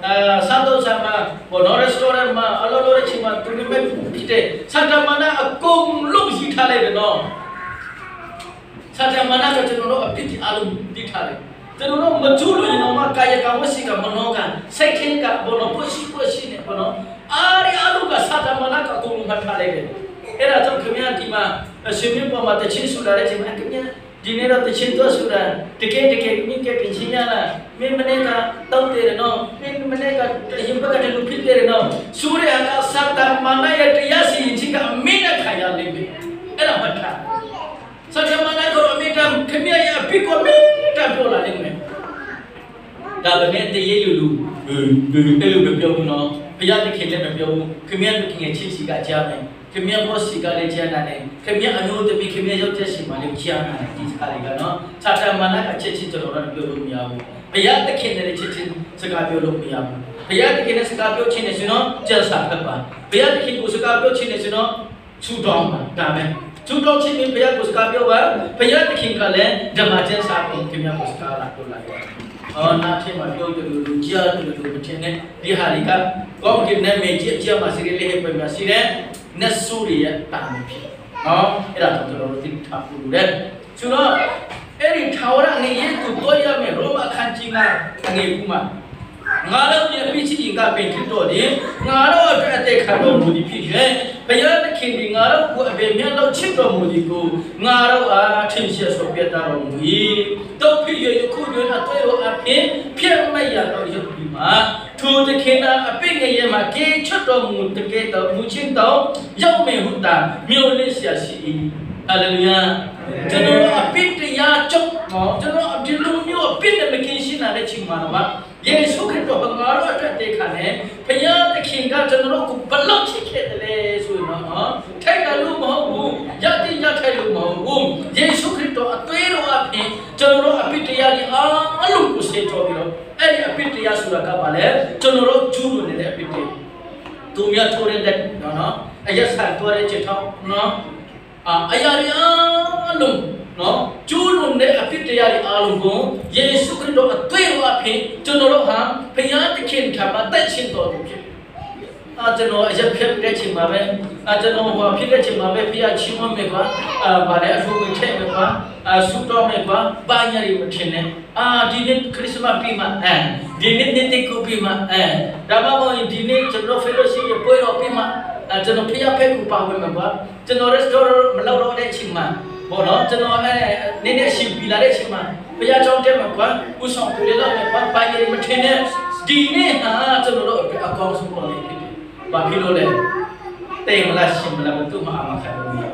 အာစာတော့ဆာမဘောနော်ရက်စတိုရန့်မှာအလောလောတဲ့ချိန်မှာသူတွေမဲ့ဖြစ်တဲ့စာတမနာအကုန်လုံးရှိထားလိုက်တယ်နော်စာတမနာကကျွန်တော်တို့အပိတိအလုံးတိထားတယ်ကျွန်တော်တို့မကျူးလို့ရင်တော့ကာယကံဝစီကမနောကစိတ်ထင်းကဘောနော်ပွရှိပွရှိနေဘောနော်အာရီအလူကစာတမနာကအကုန်လုံးမှတ်ထားလိုက်တယ်အဲ့ဒါကြောင့်ခင်ဗျာဒီမှာရှင်မြတ်ပေါ်မှာတချင်းဆူလာတဲ့ချိန်မှာခင်ဗျာဒီနေ့တော့တချင်းတော့ဆူလာတကယ်တကယ်မိကပြင်ချင်းရလားမင်းမနေ့ကတောက်တယ်နော်မင်းမနေ့ကရင်ပကတဲ့လူဖြစ်တယ်နော်ဆူရကစာတမနာရဲ့တရားစီရင်ချင်းကအမင်းနဲ့ခံရလိမ့်မယ်အဲ့ဒါမှတ်ထားစာတမနာကတော့အမေတမ်းခင်ဗျာရဲ့အပိကိုမေတ္တာပြောလာလိမ့်မယ်ဒါပေမဲ့တရေလူလူအဲ့လိုမပြောဘူးနော်ဘုရားသခင်လည်းမပြောဘူးခင်ဗျားတို့ခင်ရဲ့ချစ်စီကကြားမယ်ခင်ဗျားဘောစီကလည်းကြားနိုင်တယ်ခင်ဗျားအမျိုးသမီးခင်ဗျားယောက်ျားရှိမှလည်းကြားနိုင်တယ်ဒီစကားတွေကနော်စာတမနာကချစ်ချစ်ကျွန်တော်တို့ပြောလို့မရဘူးဘုရားသခင်လည်းချစ်ချစ်စကားပြောလို့မရဘူးဘုရားသခင်နဲ့စကားပြောချင်တယ်ဆိုတော့ကျက်စာဖတ်ပါဘုရားသခင်ကိုစကားပြောချင်တယ်ဆိုတော့ချူတောင်းပါဒါပဲချူတောင်းခြင်းဘုရားကိုစကားပြောပါဘုရားသခင်ကလည်းဓမ္မကျမ်းစာကိုခင်ဗျားကိုစကားလာပြောလာတယ်အော်နာထဲမှာပြောကြလို့လူကြားတယ်လို့မထင်နဲ့ဒီဟာတွေကကောင်းကင်နဲ့မေကြီးအကျမှာစီရလေးဟဲ့ပဲမှာစီတဲ့နတ်ဆိုးတွေရဲ့တာမဖြစ်နော်အဲ့ဒါတော့ကျွန်တော်တို့သိထားဖို့လိုတယ်ဆိုတော့အဲ့ဒီထာဝရငရေကိုတော့ရမယ်ရောမအခန်းကြီးကအငေကူမှာငါတို့ရဲ့ပြချင်ကပင်ဖြစ်တော်တယ်ငါတို့အတွက်အသက်ခံတော်မူသည်ဖြစ်၍ဘုရားသခင်ဒီငါတို့ကိုအဘယ်မြတ်လို့ချစ်တော်မူသည်ကိုငါတို့အားထင်ရှားဆိုပြတော်မူ၏တော့ဖြစ်၍ယခုတွင်အတွေ့တော်အဖြစ်ပြည့်မရတော်ရုပ်ဒီမှာထိုသခင်သာအပိငရေမှာကေချွတ်တော်မူတကယ်တော်မူချင်းတော်ရောက်မေဟုတာမြို့လေးဆရာရှိ၏ဟာလေလုယာကျွန်တော်အပိတရားကြောင့်နော်ကျွန်တော်ဒီလိုမျိုးအပိနဲ့မကင်းရှင်းလာတဲ့ချိန်မှာတော့ယေရှုခရစ်တော်ကငါတို့အတွက်တေခံတယ်ဖခင်သခင်ကကျွန်တော်တို့ကိုဘလောက်ချစ်ခဲ့တယ်လဲဆိုရင်နော်ထိုက်တယ်လို့မဟုတ်ဘူးရတဲ့ရထိုက်လို့မဟုတ်ဘူးယေရှုခရစ်တော်အသွေးတော်အဖြစ်ကျွန်တော်တို့အပိတရားကြီးအားလုံးကိုဆေတော်ပြီးတော့အဲ့ဒီအပိတရားဆိုတာကဘာလဲကျွန်တော်တို့ကျူးလွန်နေတဲ့အပိတရားသူများထိုးတဲ့လက်နော်အရက်ဆန်တော်တဲ့ချက်ထောင်းနော်အရာတွေအားလုံးနော်ကျူးလွန်တဲ့အဖြစ်တရားတွေအားလုံးကိုယေရှုခရစ်တော်အသွေးတော်အဖြစ်ကျွန်တော်တို့ဟာဘုရားသခင်ထံမှာတက်ရှင်တော်သူဖြစ်အာကျွန်တော်အရက်ဖြစ်တဲ့ချိန်မှာပဲအာကျွန်တော်ဟောဖြစ်တဲ့ချိန်မှာပဲဖျားချီးမွမ်းမယ်ကွာအာဗာလဲအထူးဝင်ထည့်မယ်ကွာအာဆုတောင်းမယ်ကွာဘာညာတွေမထင်နဲ့အာဒီနေ့ခရစ်မတ်ပြီးမှအဲဒီနေ့နေ့တကူပြီးမှအဲဒါမှမဟုတ်ဒီနေ့ကျွန်တော် fellowship ပွဲတော်ပြီးမှအဲကျွန်တော်ဖျားဖက်ကူပါဝင်မှာကွာကျွန်တော် restaurant မလောက်တော့တဲ့ချိန်မှာဘောနော်ကျွန်တော်အဲနေ့နေ့ရှိပြီလာတဲ့ချိန်မှာဘုရားကျောင်းတက်မှာကွာဥဆောင်ပြလေတော့မယ်ကွာဘာကြီးမထင်နဲ့ဒီနေ့ဟာကျွန်တော်တို့အတွက်အကောင်းဆုံးပေါ်နေဖြစ်တယ်။ဘာဖြစ်လို့လဲတိမ်မလားရှင်မလားဘယ်သူမှအမခံလို့မရ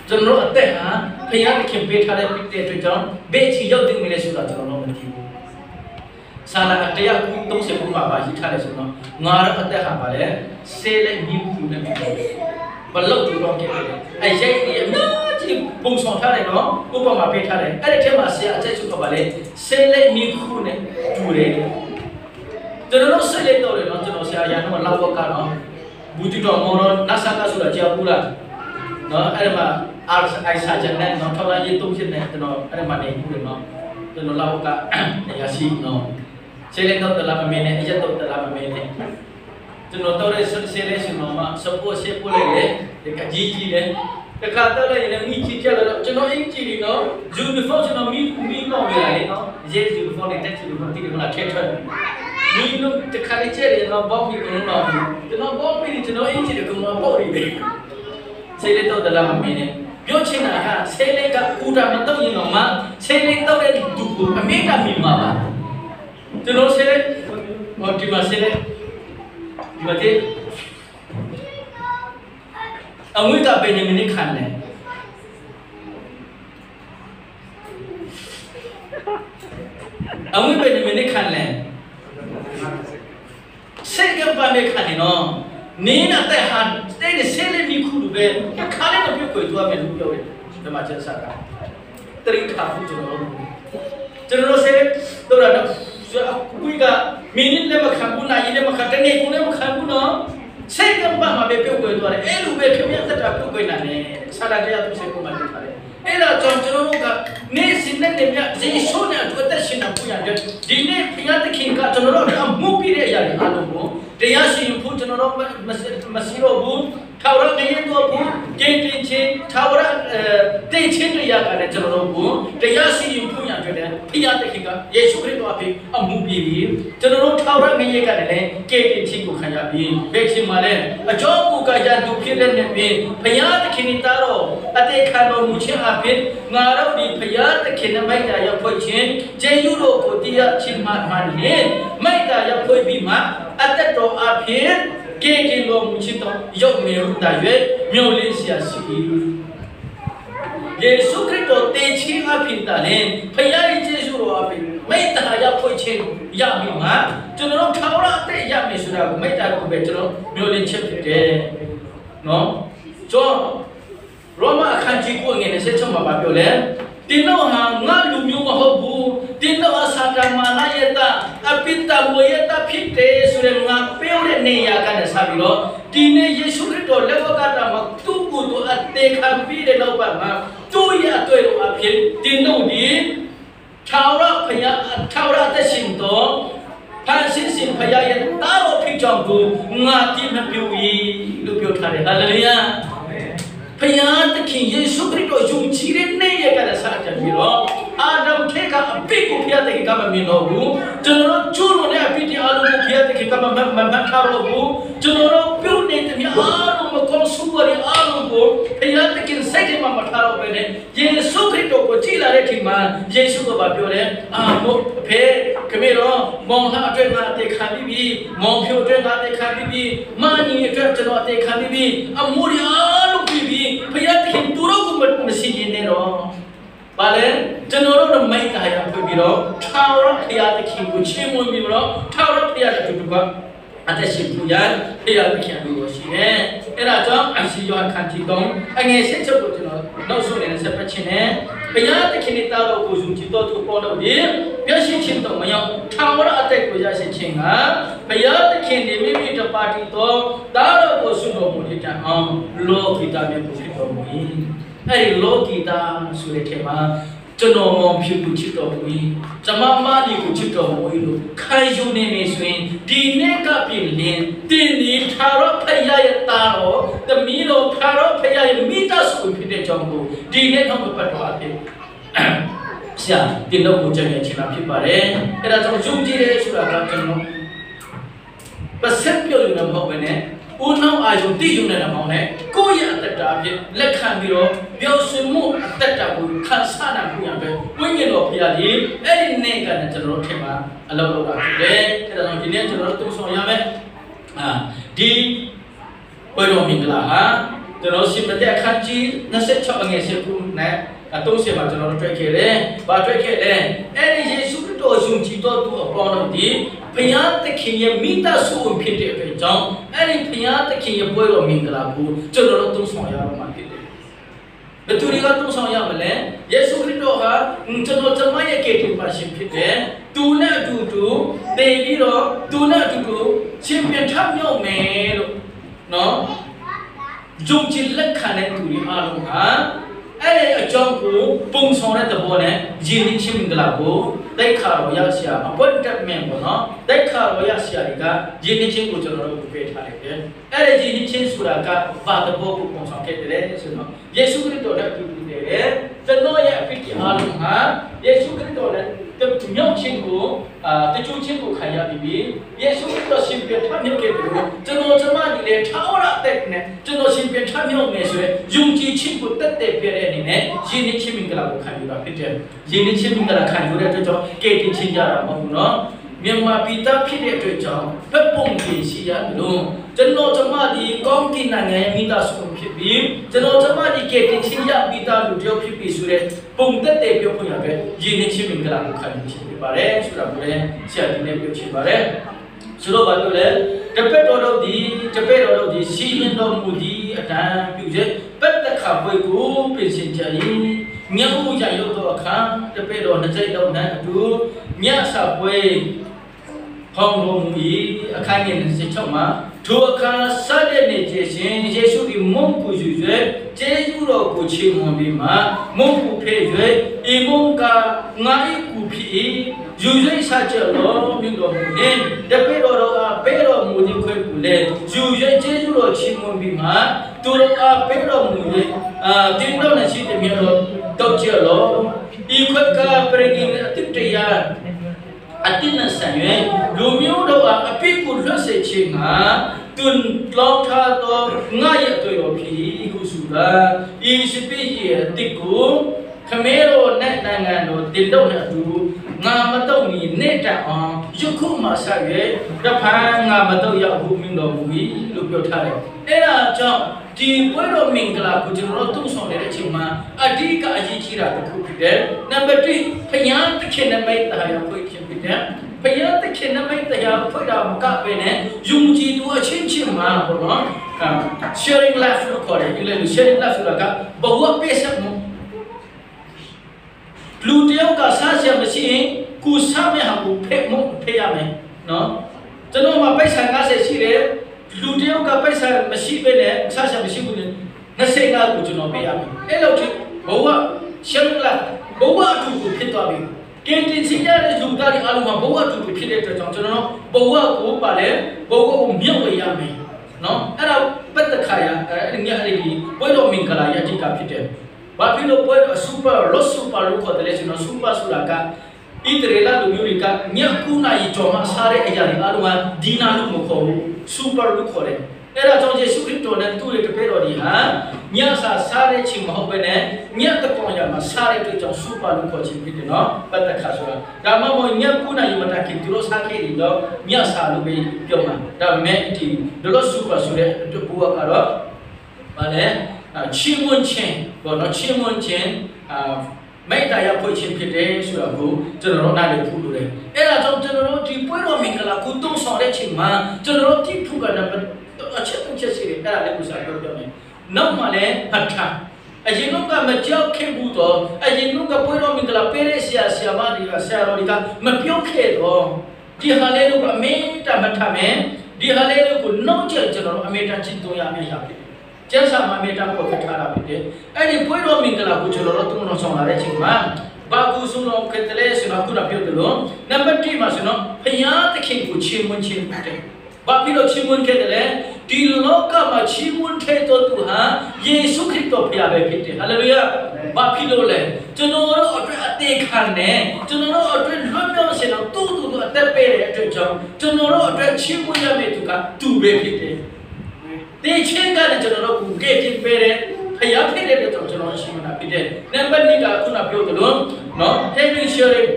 ကျွန်တော်အသက်ဟာဖခင်သခင်ပေးထားတဲ့ပြတဲ့အတွက်ကြောင့်ဘေးချီရောက်တင်နေလဲဆိုတာကျွန်တော်တို့မသိဘူး။ဆာလာတရားကူ30ခုမှာပါရေးထားတယ်ဆိုတော့ငါတို့အသက်ဟာပါလေဆေးလက်မြင့်ခုနဲ့ဖြစ်တယ်ဘလောက်တူတော့ခဲ့တယ်အရေးကြီးအများကြီးပုံဆောင်ထားတယ်နော်ဥပမာပေးထားတယ်အဲ့ဒီထဲမှာဆရာအချက်ချုပ်ကပါလေဆေးလက်မြင့်ခုနဲ့တူတယ်ကျွန် ကျွန်တော်တို့စိတ်လေးတော့တယ်နော်ကျွန်တော်ဆရာရန်တော့လောက်ဝကတော့ဘူးတီတော်မောတော့နတ်ဆာကဆိုတာကြားဘူးလားနော်အဲ့ဒါမှအာအိုင်စာချန်နဲ့နော်ထောက်လိုက်ရေးတုံးဖြစ်နေကျွန်တော်အဲ့ဒါမှနေဘူးလေနော်ကျွန်တော်လောက်ကနေရာရှိနော်ဆေးလေးတော့တလားမမင်းနဲ့အရက်တော့တလားမမင်းနဲ့ကျွန်တော်တော့ဆေးလေးရှင်တော့မှစပို့ဆေးပို့လိုက်လေဒီကကြီးကြီးလေတခါတော့လည်းမိချီကြတော့ကျွန်တော်အင်ကြီးလီနော်ယူနီဖောင်းကျွန်တော်မိမိတော့နေရတယ်နော်ရေးယူနီဖောင်းနဲ့တက်ချီလို့တိတယ်မလားထက်ထွက်မိလို့တခါလေးချက်တယ်နော်ဘောက်ပြီးကတော့တော့ကျွန်တော်ဘောက်ပြီးကျွန်တော်အင်ကြီးတကူမပေါ့နေတယ်ဆေးလေးတော့တလားမမင်းနဲ့ပြောချင်တာကဆေးလေးကကူတာမတော့ရင်တော့မှဆေးလေးတော့တဲ့သူကိုအမေကမိမှာပါကျွန်တော်ဆေးလေးဟောဒီမှာဆေးလေးဒီမှာတေးအငွေကဘယ်နေမနစ်ခံလဲအငွေဘယ်နေမနစ်ခံလဲစေကပမေခံနေနော်နင်းတဲ့ဟာတဲ့ဆေးလေးမိခုလိုပဲခါလေးတော့ပြုတ်ခွေသွားမယ်လို့ပြောတယ်ဒီမှာကျန်စားတာတရိခါဖို့ကျွန်တော်တို့ဆေးတော့တော့ကွိကမင်းလည်းမခံဘူးနာရီလည်းမခံတနေ့ကုန်လည်းမခံဘူးနော်စိတ်ကပမှာပဲပြုတ်ခွေသွားတယ်အဲ့လိုပဲခင်ဗျာတက်တာပြုတ်ခွေနိုင်တယ်ဆရာတရားသူစိတ်ကိုမှလုပ်ထားတယ်အဲ့ဒါကြောင့်ကျွန်တော်တို့ကနေစင်နဲ့မြတ်ယေရှုနဲ့အတူအသက်ရှင်နေဖို့ရတယ်ဒီနေ့ဘုရားသခင်ကကျွန်တော်တို့အမှုပြတဲ့အရာတွေအားလုံးကိုတရားရှင်ဖို့ကျွန်တော်တို့မရှိတော့ဘူးထာဝရငရေတော့ဘူးကျင့်တင်ချင်းထာဝရတိတ်ချင်းတရားကလည်းကျွန်တော်တို့ကိုတရားစီရင်ဖို့ရတဲ့ဘုရားသခင်ကယေရှုခရစ်တော်အဖြစ်အမှုပြပြီးကျွန်တော်တို့ထာဝရငရေကလည်းကဲတင်ချင်းကိုခံရပြီးဘယ်ချင်းမှာလဲအကြောင်းမူကားရသူဖြစ်တဲ့နေပြင်ဘုရားသခင်တာတော်အတေခံတော်မူခြင်းအဖြစ်ငါတို့ဒီဘုရားသခင်နဲ့မိုက်တာရောက်ဖွဲ့ခြင်းဂျေယုတော်ကိုတရားချင်းမှမှန်လင်မိုက်တာရောက်ဖွဲ့ပြီးမှအသက်တော်အဖြစ်ကဲကင်တော်မူခြင်းတော်ရုပ်မြေဟုတာ၍မြို့လေးဆရာရှိယေရှုခရစ်တော်တည်ခြင်းအဖြစ်တလည်းဖခင်ရဲ့ယေရှုတော်အဖြစ်မိတ္တာရဖွဲ့ခြင်းရပြီမှာကျွန်တော်တို့ထာဝရအသက်ရမယ်ဆိုတာကိုမိတ္တာကိုပဲကျွန်တော်မျိုးလင်းချက်ဖြစ်တယ်နော်ကျွန်ရောမအခန်းကြီး9ငယ်26မှာပြောလဲတင်းတော့ဟာငါလူမျိုးမဟုတ်ဘူးတင်းတော့ဟာစာတမာနယတအပိတမွေယတဖြစ်တယ်ဆိုရင်ငါပြောတဲ့နေရာကနေစပြီးတော့ဒီနေ့ယေရှုခရစ်တော်လက်ဝကတာမှာသူ့ကိုယ်သူအသေးခံပြီးတဲ့နောက်ပိုင်းမှာသူ့ရဲ့အတွေ့အကြုံအဖြစ်တင်းတော့ဒီထာဝရဘုရားထာဝရသက်ရှင်တော်ဖန်ဆင်းရှင်ဘုရားရဲ့တာတော်ဖြစ်ကြောင်းကိုငါတိမပြု၏လို့ပြောထားတယ်ဟာလေလုယာဖယားသခင်ယေရှုခရစ်တော်ယုံကြည်တဲ့နေ့ရက်ကလည်းစကြပြီးတော့အာဒမ်ခေကအပိကိုဖယားသခင်ကမမြင်တော့ဘူးကျွန်တော်တို့ကျူးလွန်တဲ့အပိတရားလုံးကိုဖယားသခင်ကမမမထားတော့ဘူးကျွန်တော်တို့ပြုနေတဲ့မြအားလုံးမကောင်းဆူရတဲ့အားလုံးကိုဖယားသခင်စိတ်ထဲမှာမထားတော့ဘဲနဲ့ယေရှုခရစ်တော်ကိုကြည်လာတဲ့အချိန်မှာယေရှုကပြောတယ်အာမို့အဖေခမေတော်မောင်လှအတွက်ငါအသေးခံပြီးပြီမောင်ဖြိုအတွက်ငါအသေးခံပြီးပြီမာနီအတွက်ကျွန်တော်အသေးခံပြီးပြီအမိုးရီအားလုံးပြီးပြီဖယားသခင်သူတို့ကိုမရှိရင်နဲ့တော့ဘာလဲကျွန်တော်တို့မိတ်တာရဖွင့်ပြီးတော့ထာဝရဘုရားသခင်ကိုချီးမွမ်းပြီးတော့ထာဝရဘုရားတူတူကအသက်ရှင်ပူရန်ဘုရားသခင်လိုရှိတယ်အဲ့ဒါကြောင့်အစီယောခန်းကြီးတုံးအငယ်ရှင်းချုပ်ကိုကျွန်တော်နောက်ဆုံးအနေနဲ့ဆက်ပတ်ချင်တယ်ဘုရားသခင်တာတော်ကိုယုံကြည်တော်သူပေါ်တော့ဒီပြည့်ရှိခြင်းတော်မရောက်ထာဝရအသက်ကိုရရှိခြင်းကဘုရားသခင်နေမိမိတပါတီတော်တာတော်ကိုဆုတော်မူတဲ့အောင်လောကီတာမြတ်ကိုဖြစ်တော်မူ၏အဲ့ဒီလောကီတာဆိုတဲ့ထဲမှာကျွန်တော်မောင်ဖြစ်ကိုချစ်တော်မူ၏ကျမမဒီကိုချစ်တော်မူ၏လို့ခံယူနေနေဆိုရင်ဒီနေ့ကပြင်လင်တင်းဒီထာဝရဖယားရဲ့တာတော်တမီးတော်ထာဝရဖယားရဲ့မိသားစုဖြစ်တဲ့ကြောင့်ကိုဒီနေ့တော့ပတ်တော်အဖြစ်ဆရာတင်တော့ကိုကြံရချင်တာဖြစ်ပါတယ်အဲ့ဒါကြောင့်ယုံကြည်တယ်ဆိုတာကကျွန်တော်ပစက်ပြောယူနေမဟုတ်ဘဲနဲ့ဦးနှောင်းအာယုံတိယုံနေတာမဟုတ်နဲ့ကိုယ့်ရဲ့အတ္တအဖြစ်လက်ခံပြီးတော့ပျော်ရွှင်မှုအတ္တကိုခံစားနိုင်ဖို့ရပဲဝိညာဉ်တော်ဖရာကြီးအဲ့ဒီနေ့ကလည်းကျွန်တော်တို့ထင်မှာအလုပ်လုပ်တာဖြစ်တယ်အဲ့ဒါကြောင့်ဒီနေ့ကျွန်တော်တို့တုံ့ဆောင်ရမယ်အာဒီပွဲတော်မင်္ဂလာဟာကျွန်တော်ရှင်မသက်အခန်းကြီး26အငယ်7ခုနဲ့အတုံးစင်မှာကျွန်တော်တို့တွေ့ခဲ့တယ်။ဘာတွေ့ခဲ့လဲ။အဲ့ဒီယေရှုခရစ်တော်ယုံကြည်တော်သူအပေါင်းတို့ဒီဘုရားသခင်ရဲ့မိသားစုဝင်ဖြစ်တဲ့အတွက်ကြောင့်အဲ့ဒီဘုရားသခင်ရဲ့ပွဲတော်မင်္ဂလာကိုကျွန်တော်တို့တုံ့ဆောင်ရတော့မှာဖြစ်တယ်။ ဘသူတွေကတုံးဆောင်ရမလဲယေရှုခရစ်တော်ဟာကျွန်တော်ကျမရဲ့ကယ်တင်ပါရှင်ဖြစ်တယ်သူနဲ့အတူတူတည်ပြီးတော့သူနဲ့အတူတူရှင်ပြန်ထမြောက်မယ်လို့နော်ယုံကြည်လက်ခံတဲ့သူတွေအားလုံးဟာအဲ့ဒီအကြောင်းကိုပုံဆောင်တဲ့သဘောနဲ့ယဉ်ချင်းမင်္ဂလာကိုတိုက်ခါတော်ရဆရာ appointment ပေါ့နော်တိုက်ခါတော်ရဆရာတွေကယဉ်ချင်းကိုကျွန်တော်တို့ပေးထားတယ်အဲ့ဒီယဉ်ချင်းဆိုတာကဘာတဘောကိုပုံဆောင်ခဲ့တယ်ဆိုတော့ယေရှုခရစ်တော်နဲ့အတူတူနေတယ်ကျွန်တော်ရဲ့အဖြစ်ဒီအားလုံးဟာယေရှုခရစ်တော်နဲ့တမြောက်ချင်းကိုအာတချို့ချင်းကိုခံရပြီးယေရှုခရစ်တော်ရှင်ပြန်ထမြောက်ခဲ့တယ်လို့ကျွန်တော်ကျမဒီလေထာဝရအသက်နဲ့ကျွန်တော်ရှင်ပြန်ထမြောက်မယ်ဆိုရယ်ယုံကြည်ခြင်းကိုတက်တဲ့ပြတဲ့အနေနဲ့ယဉ်ချင်းမင်္ဂလာကိုခံယူတာဖြစ်တယ်ယဉ်ချင်းမင်္ဂလာခံယူတဲ့အတွက်ကြောင့်ကယ်တင်ချင်းကြတာမဟုတ်ဘူးနော်မြန်မာပြည်သားဖြစ်တဲ့အတွက်ကြောင့်ဘက်ပုံပြင်ရှိရတယ်လို့ကျွန်တော်ကျမဒီကောင်းကင်နိုင်ငံရဲ့မိသားစုဖြစ်ပြီးကျွန်တော်ကျမဒီကယ်တင်ချင်းရမိသားလူတယောက်ဖြစ်ပြီးဆိုတဲ့ပုံတက်တဲ့ပြောဖွင့်ရပဲယဉ်ချင်းမင်္ဂလာကိုခံယူခြင်းဖြစ်ပါတယ်ဆိုတာကိုလည်းဆရာဒီနေ့ပြောချင်ပါတယ်ဆိုတော့ဘာလို့လဲတပည့်တော်တို့ဒီတပည့်တော်တို့ဒီစီရင်တော်မူသည်အတန်ပြုခြင်းပတ်တခါပွေကိုပြင်ဆင်ကြ၏ညဦးကြရုပ်တော်အခါတပည့်တော်နှစ်စိတ်တော်နဲ့အတူညဆပွဲဟောင်းတော်မူ၏အခန်းငယ်26မှာထိုအခါစတဲ့နေခြင်းရှင်ယေရှုသည်မုန့်ကိုယူ၍ကျေးဇူးတော်ကိုချီးမွမ်းပြီးမှမုန့်ကိုဖဲ့၍ဤမုန့်ကငါ၏ကူဖြစ်၏ယူ၍ဆကြလောမြင့်တော်မူနှင့်တပည့်တော်တို့အားပေးတော်မူသည့်ခွင့်ကိုလည်းယူ၍ကျေးဇူးတော်ချီးမွမ်းပြီးမှသူတို့အားပေးတော်မူ၍အာတင်းတော်နှင့်ရှိသည်မြတ်တော်တောက်ကြလောဤခွက်ကပရိနိအတိတရားအတိနဆန်၍လူမျိုးတို့အားအပိကိုလွတ်စေခြင်းဟာတွင်လောင်းထားသောငါရဲ့အတွေ့တော်ဖြစ်ဟုဆိုသာဤစပိရဲ့အတိကိုခမဲတော်နဲ့နိုင်ငံတော်တင်တော့နဲ့အတူငါမတော့မီနဲ့တအောင်ယခုမှဆက်၍တဖန်ငါမတော့ရဟုမြင်တော်မူ၏လို့ပြောထားတယ်အဲ့ဒါကြောင့်ဒီပွဲတော်မင်္ဂလာကိုကျွန်တော်တို့တုံ့ဆောင်နေတဲ့အချိန်မှာအဓိကအရေးကြီးတာတစ်ခုဖြစ်တယ်နံပါတ်1ဖျားသခင်နမိတ်တရားဖွင့်ခြင်းဖြစ်တယ်ဖျားသခင်နမိတ်တရားဖွင့်တာမကပဲနဲ့ယုံကြည်သူအချင်းချင်းမှာပေါ့နော် sharing life လို့ခေါ်တယ်အင်္ဂလိပ်လို sharing life ဆိုတာကဘဝပေးဆက်မှုလူတယောက်ကစားစရာမရှိရင်ကိုစားမယ့်ဟာကိုဖဲ့မှုဖဲ့ရမယ်နော်ကျွန်တော်မှာပိုက်ဆံ50ရှိတယ်လူတယောက်ကပိုက်ဆံမရှိပဲနဲ့စားစရာမရှိဘူးလေ25ကိုကျွန်တော်ပေးရမယ်အဲ့လိုထိဘဝ sharing life ဘဝအတူတူဖြစ်သွားပြီကင်တင်ချင်းရတဲ့လူသားတွေအလုံးမှာဘဝအတူတူဖြစ်တဲ့အတွက်ကြောင့်ကျွန်တော်တို့ဘဝကိုပါလေဘဝကိုမြုပ်ဝေရမယ်နော်အဲ့ဒါပတ်တခါရအဲ့ညအဲ့ဒီဘွဲတော်မင်္ဂလာရအဓိကဖြစ်တယ်ဘာဖြစ်လို့ပွဲတော့ super လို့ super လို့ခေါ်တယ်လဲဆိုတော့ super ဆိုတာကဣသရေလလူမျိုးတွေကညကုနာရီကြော်မှစားတဲ့အရာတွေအားလုံးကဒီနာလို့မခေါ်ဘူး super လို့ခေါ်တယ်အဲ့ဒါကြောင့်ယေရှုခရစ်တော်နဲ့သူ့ရဲ့တပည့်တော်တွေဟာညစာစားတဲ့ချိန်မဟုတ်ဘဲနဲ့ညတကောင်ရမှာစားတဲ့အတွက်ကြောင့် super လို့ခေါ်ခြင်းဖြစ်တယ်နော်ပတ်တခါဆိုတာဒါမှမဟုတ်ညကုနာရီမတခင်သူတို့စားခဲ့တယ်တော့ညစာလို့ပဲပြောမှာဒါပေမဲ့ဒီတို့ super ဆိုတဲ့ဘူကတော့ဘာလဲချီးမွမ်းခြင်းပေါ့နော်ချီးမွမ်းခြင်းအာမိတ္တရဖွင့်ခြင်းဖြစ်တယ်ဆိုတာကိုကျွန်တော်တို့နားလည်ဖို့လိုတယ်အဲ့ဒါကြောင့်ကျွန်တော်တို့ဒီပွဲတော်မင်္ဂလာကိုတုံ့ဆောင်တဲ့ချိန်မှာကျွန်တော်တို့တိဖုကနအချက်တုံးချက်စီတယ်အဲ့ဒါလည်းကိုစားပြောပြမယ်နောက်မှလည်းဖတ်တာအရင်ကမကြောက်ခဲ့ဘူးတော့အရင်ကပွဲတော်မင်္ဂလာပေးတဲ့ဆရာဆရာမတွေကဆရာတော်တွေကမပြောခဲ့တော့ဒီဟာလေးတို့ကအမေတမထမယ်ဒီဟာလေးတို့ကိုနှုတ်ချက်ကျွန်တော်တို့အမေတချစ်တော်ရမယ်ရဖြစ်ကျန်းစာမှာမေတ္တာပေါ်ထားတာဖြစ်တယ်။အဲ့ဒီပွဲတော်မင်္ဂလာကိုကျွန်တော်တို့တုံ့တော်ဆောင်လာတဲ့အချိန်မှာဘာကူဆုံးတော့ခက်တယ်လဲဆိုတော့ခုနပြောတယ်လို့နံပါတ်1မှာဆိုတော့ဖယားသခင်ကိုချီးမွမ်းခြင်းဖြစ်တယ်။ဘာဖြစ်လို့ချီးမွမ်းခဲ့တယ်လဲဒီလောကမှာချီးမွမ်းထဲတော်သူဟာယေရှုခရစ်တော်ဖရားပဲဖြစ်တယ်။ဟာလေလုယာ။ဘာဖြစ်လို့လဲကျွန်တော်တို့အတွက်အသေးခံတယ်ကျွန်တော်တို့အတွက်လွတ်မြောက်ရှင်တော့တူတူတူအသက်ပေးတဲ့အတွက်ကြောင့်ကျွန်တော်တို့အတွက်ချီးမွမ်းရမယ့်သူကသူပဲဖြစ်တယ်။တေချင်းကလည်းကျွန်တော်တို့ကိုကဲတင်ပေးတယ်ဖျားဖြစ်တဲ့အတွက်ကျွန်တော်ရှိမှတာဖြစ်တယ်နံပါတ်2ကခုနပြောသလိုနော် having sharing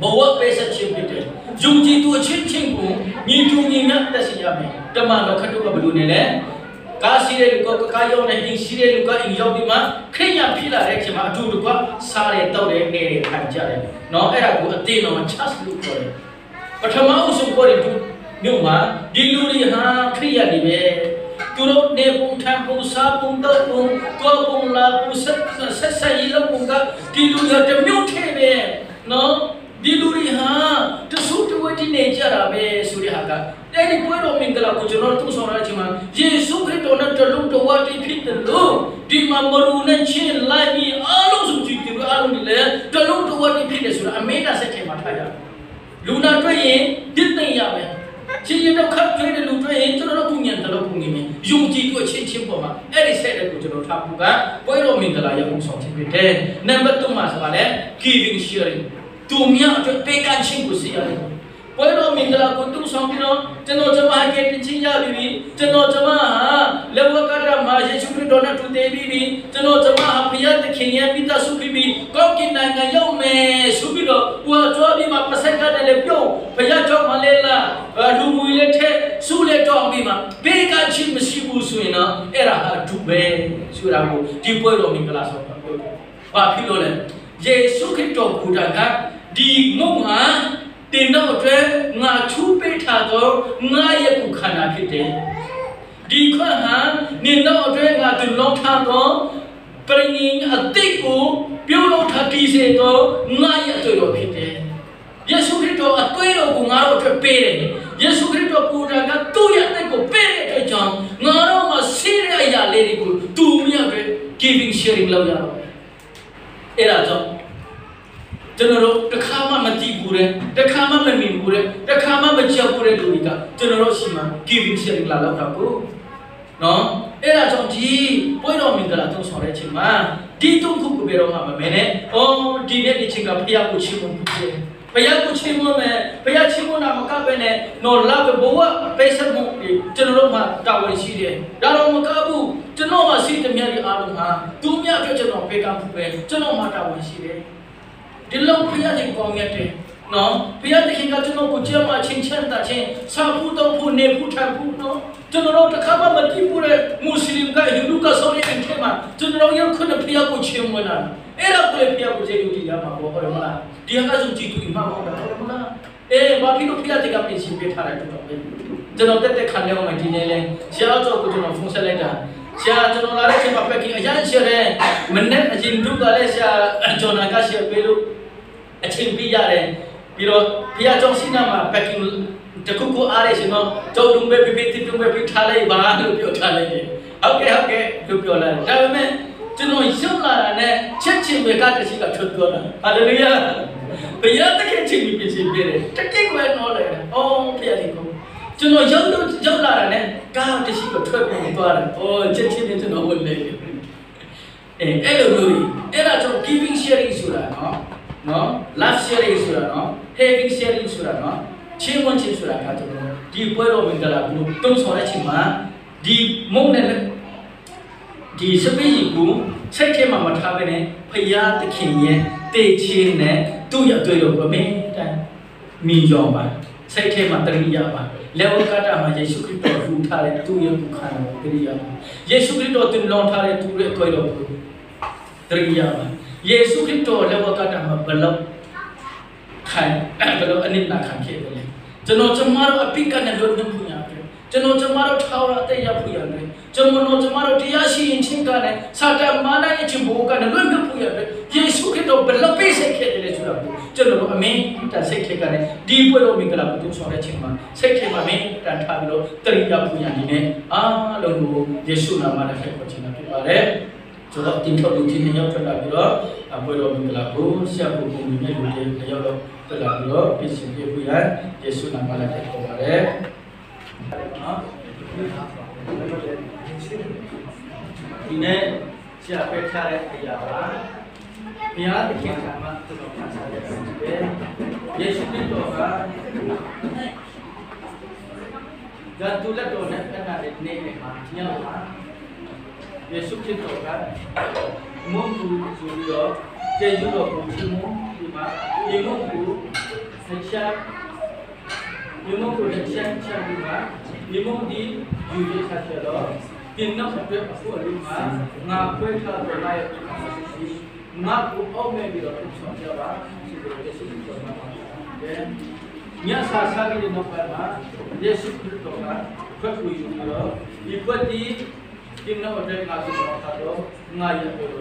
ဘဝပေးဆက်ခြင်းဖြစ်တယ်ယုံကြည်သူအချင်းချင်းကိုညီတူညီမျှတက်စီရမယ်တမန်တော်ခတ်တို့ကဘယ်လိုနေလဲကားစီးတဲ့လူကကားရောက်နေအင်းစီးတဲ့လူကအင်းရောက်ပြီးမှခရိညာဖြစ်လာတဲ့အချိန်မှာအတူတကွစားတယ်တောက်တယ်နေတယ်ခံကြတယ်နော်အဲ့ဒါကိုအသေးတော် church လို့ခေါ်တယ်ပထမအဆုံးခေါ်တဲ့မြို့မှာဒီလူတွေဟာခရိယာတွေပဲ သူတို့နေပုံထံပုံစားပုံတော့ပုံတွားပုံလာပုံဆက်ဆက်ဆက်ရေးလို့ပုံကဒီလူတွေတမျိုးထဲပဲနော်ဒီလူတွေဟာတဆူတဝတိနေကြတာပဲဆိုတဲ့ဟာကအဲ့ဒီပွဲတော်မင်္ဂလာကိုကျွန်တော်တို့ဆောင်ရတဲ့အချိန်မှာယေရှုခရစ်တော်နဲ့တလုံးတဝတိဖြစ်တယ်လို့ဒီမှာမရူနဲ့ချင်းလိုက်ပြီးအားလုံးစုကြည့်တယ်အားလုံးဒီလေတလုံးတဝတိဖြစ်တယ်ဆိုတာအမေကဆက်ချိန်မှာထားရတယ်လူနာတွေ့ရင်ဒစ်သိမ့်ရမယ်ချင်းရင်တော့ခတ်ကျွေးတဲ့လူတွေ့ရင်ကျွန်တော်တို့ကုညံတယ်လို့ကုညံမယ်ယုံကြည်သူအချင်းချင်းပေါ်မှာအဲ့ဒီဆက်တဲ့ကိုကျွန်တော်ထားဖို့ကပွဲတော်မင်္ဂလာရအောင်ဆောင်ခြင်းဖြစ်တယ်နံပါတ်3မှာဆိုပါလေ giving sharing သူများအတွက်ပေးကမ်းခြင်းကိုစီရတယ်ပွဲတော်မင်္ဂလာကိုတုံဆောင်ပြီးတော့ကျွန်တော်ကျမကတင်ချင်းရပြီကျွန်တော်ကျမဟာလက်ဝကတမှာယေရှုခရစ်တော်နဲ့တူတည်ပြီးကျွန်တော်ကျမဟာဖခင်သခင်ရဲ့မိသားစုဖြစ်ပြီးကောင်းကင်နိုင်ငံရောက်မယ်ဆိုပြီးတော့ဟိုကြွားပြီးမှပစက်ကတည်းလည်းပြုတ်ဖခင်ကြောင့်မလဲလားလူမူလည်းထက်စုလည်းတောင်းပြီးမှပေးကမ်းခြင်းမရှိဘူးဆိုရင်တော့အဲ့ဒါဟာဒုပဲဆိုတာကိုဒီပွဲတော်မင်္ဂလာဆောင်တာဘာဖြစ်လို့လဲယေရှုခရစ်တော်ကိုယ်တိုင်ကဒီငုံဟာတင်တော့အတွက်ငါချူပေးထားတော့ငါရဲ့ကိုခန္ဓာဖြစ်တယ်ဒီခွက်ဟာနင်တော့အတွက်ငါတူလုံးထားတော့ပရိညင်အတိတ်ကိုပြုလို့ထားပြီးစေတော့ငါရဲ့အတွေ့တော်ဖြစ်တယ်ယေရှုခရစ်တော်အတွေ့တော်ကိုငါတို့အတွက်ပေးတယ်ယေရှုခရစ်တော်ကိုယ်တိုင်ကသူ့ရဲ့အသက်ကိုပေးတဲ့အတွက်ကြောင့်ငါတို့မှာဆေးတဲ့အရာလေးတွေကိုသူမြတ်အတွက် giving sharing လုပ်ရတော့အဲ့ဒါကြောင့်ကျွန်တော်တို့တခါမှမကြည့်ဘူးတဲ့တခါမှမမြင်ဘူးတဲ့တခါမှမကြောက်ဘူးတဲ့လူတွေကကျွန်တော်တို့ရှိမှ giving sharing လာတော့တာကိုနော်အဲ့ဒါကြောင့်ဒီပွဲတော်မင်္ဂလာတုံးဆောင်တဲ့အချိန်မှာဒီတုံးခုကိုဘယ်တော့မှမမဲနဲ့အော်ဒီနေ့ဒီချိန်ကဖျားကိုချီးမွမ်းဖို့တယ်ဘုရားကိုချီးမွမ်းမယ်ဘုရားချီးမွမ်းတာမကပဲနဲ့နော်လာဘဝပေးဆက်မှုကျွန်တော်တို့မှာတာဝန်ရှိတယ်ဒါတော့မကဘူးကျွန်တော်မှာရှိတဲ့မြတ်ဒီအားလုံးဟာသူမြတ်အတွက်ကျွန်တော်ပေးကမ်းဖို့ပဲကျွန်တော်မှာတာဝန်ရှိတယ်ဒီလောက်ဖျားခြင်းကောင်းမြတ်တယ်နော်ဖျားသခင်ကကျွန်တော်ကိုကြမ်းမချင်းချမ်းသာခြင်းစာဖို့တော့ဖို့နေဖို့ထိုင်ဖို့နော်ကျွန်တော်တို့တခါမှမတိဘူးတဲ့မွတ်စလင်ကဟိန္ဒူကဆောင်းတဲ့အထက်မှာကျွန်တော်ရောက်ခွင့်ဖျားကိုချီးမွမ်းတာအဲ့ဒါကိုလည်းဖျားကိုကျေးဇူးတင်ရမှာပေါ့ဟုတ်တယ်မလားဒီဟာကဆိုကြည့်သူအိမ်မှာဟုတ်တယ်ဟုတ်တယ်မလားအေးဘာဖြစ်လို့ဖျားတဲ့ကပြင်ရှင်ပေးထားတယ်တော်တော်ပဲကျွန်တော်တက်တက်ခံနေအောင်ဒီနေ့လဲဆရာတော်ကိုကျွန်တော်ဖုန်းဆက်လိုက်တာဆရာကျွန်တော်လာတဲ့အချိန်မှာပက်ကင်အရန်ရှယ်တယ်မနေ့အရင်ဒုကလည်းဆရာဂျွန်နာကရှယ်ပေးလို့အချိန်ပြရတယ်ပြီးတော့ဖျားကြောင့်စီနာမှာပက်ကင်တခုခုအားရရှင်တော့ကြောက်တုံပဲပြပြတိတုံပဲပြထားလိုက်ပါလို့ပြောထားလိုက်တယ်ဟုတ်ကဲ့ဟုတ်ကဲ့လို့ပြောလိုက်ဒါပေမဲ့ကျွန်တော်ရုပ်လာတာနဲ့ချက်ချင်းပဲကတရှိကထွက်သွားတာဟာလေလုယာဘုရားတခင်ချင်းပြီးပြင်ဆင်ပေးတယ်တကယ်ကိုနော်လေအော်ဖျက်လေးကိုကျွန်တော်ရုပ်လို့ရုပ်လာတာနဲ့ကားတရှိကထွက်ပြန်သွားတယ်အော်ချက်ချင်းနဲ့ကျွန်တော်ဝင်လေအဲအဲ့လိုမျိုးအဲ့ဒါကြောင့် giving sharing ဆိုတာနော်နော် love sharing ဆိုတာနော် having sharing ဆိုတာနော်ချင်းဝင်ချင်းဆိုတာကကျွန်တော်ဒီပွဲတော်မင်္ဂလာကိုတုံးဆောင်တဲ့ချိန်မှာဒီမုံနဲ့ဒီစပိရီကိုစိတ်ထဲမှာမထားဘဲနဲ့ဖယားသခင်ရဲ့တေချင်းနဲ့သူ့ရဲ့အတွေ့အကြုံကိုအမင်းတန်မိရောပါစိတ်ထဲမှာတရိယာပါလက်ဝကတာမှာယေရှုခရစ်တော်ဟူထားတဲ့သူ့ရဲ့ကိုခန္ဓာကိုတရိယာပါယေရှုခရစ်တော်တင်လောင်းထားတဲ့သူ့ရဲ့အတွေ့အကြုံကိုတရိယာပါယေရှုခရစ်တော်လက်ဝကတာမှာဘလောက်ခံဘလောက်အနစ်နာခံခဲ့တယ်ကျွန်တော်ကျမတို့အပိကနဲ့လွတ်နေဖို့ရတယ်ကျွန်တော်ကျမတို့ထာဝရအသက်ရဖို့ရတယ်ကျွန်တော်ကျမတို့တရားရှိရင်ချင်းကလည်းစာတန်မာနရဲ့ချင်းဘိုးကလည်းလွတ်မြောက်ဖို့ရတယ်ယေရှုခရစ်တော်ဘယ်လိုပေးဆက်ခဲ့တယ်လဲဆိုတာကိုကျွန်တော်တို့အမင်းတန်စိတ်ထဲကလည်းဒီပွဲတော်မင်္ဂလာကိုတုံးဆောင်တဲ့ချိန်မှာစိတ်ထဲမှာမင်းတန်ထားပြီးတော့တရိယာဖို့ရနေနဲ့အားလုံးကိုယေရှုနာမနဲ့ဖိတ်ခေါ်ခြင်းဖြစ်ပါတယ်ကျွန်တော်တင်ထုတ်လို့ဒီနေ့ရောက်ထွက်လာပြီးတော့အပွဲတော်မင်္ဂလာကိုဆရာကိုပုံမြင်လူတွေရောက်တော့ထွက်လာပြီးတော့ပြင်ဆင်ပြဖို့ရယေရှုနာမနဲ့ဖိတ်ခေါ်ပါတယ်နော်ဒီနေ့ဆရာပြထားတဲ့အရာပါဘုရားသခင်ကမှကျွန်တော်ဖန်ဆင်းတဲ့တယ်ယေရှုခရစ်တော်ကဇာတုလက်တော်နဲ့အဲ့ဒါတဲ့နေ့မှာညမှာယေရှုခရစ်တော်ကမုန်းကူဆိုပြီးတော့ကျေးဇူးတော်ကိုချီးမွမ်းဒီမှာဒီမုန်းကူဆက်ချာဒီမုန်းကူလက်ချမ်းချမ်းဒီမှာဒီမုန်းဒီယူရချချက်တော့ပြင်နောက်အတွက်အခုအလေးမှာငါခွဲထားတော်လိုက်ငါကိုအောက်မဲ့ပြီးတော့ဆောင်ကြပါဆိုတော့ယေရှုခရစ်တော်မှာတယ်ညစာစားပြီးတဲ့နောက်ပိုင်းမှာယေရှုခရစ်တော်က ခွက်ကိုယူပြီးတော့ဒီခွက်ဒီဒီနောက်တဲ့ငါဆိုတော့ငါရတော့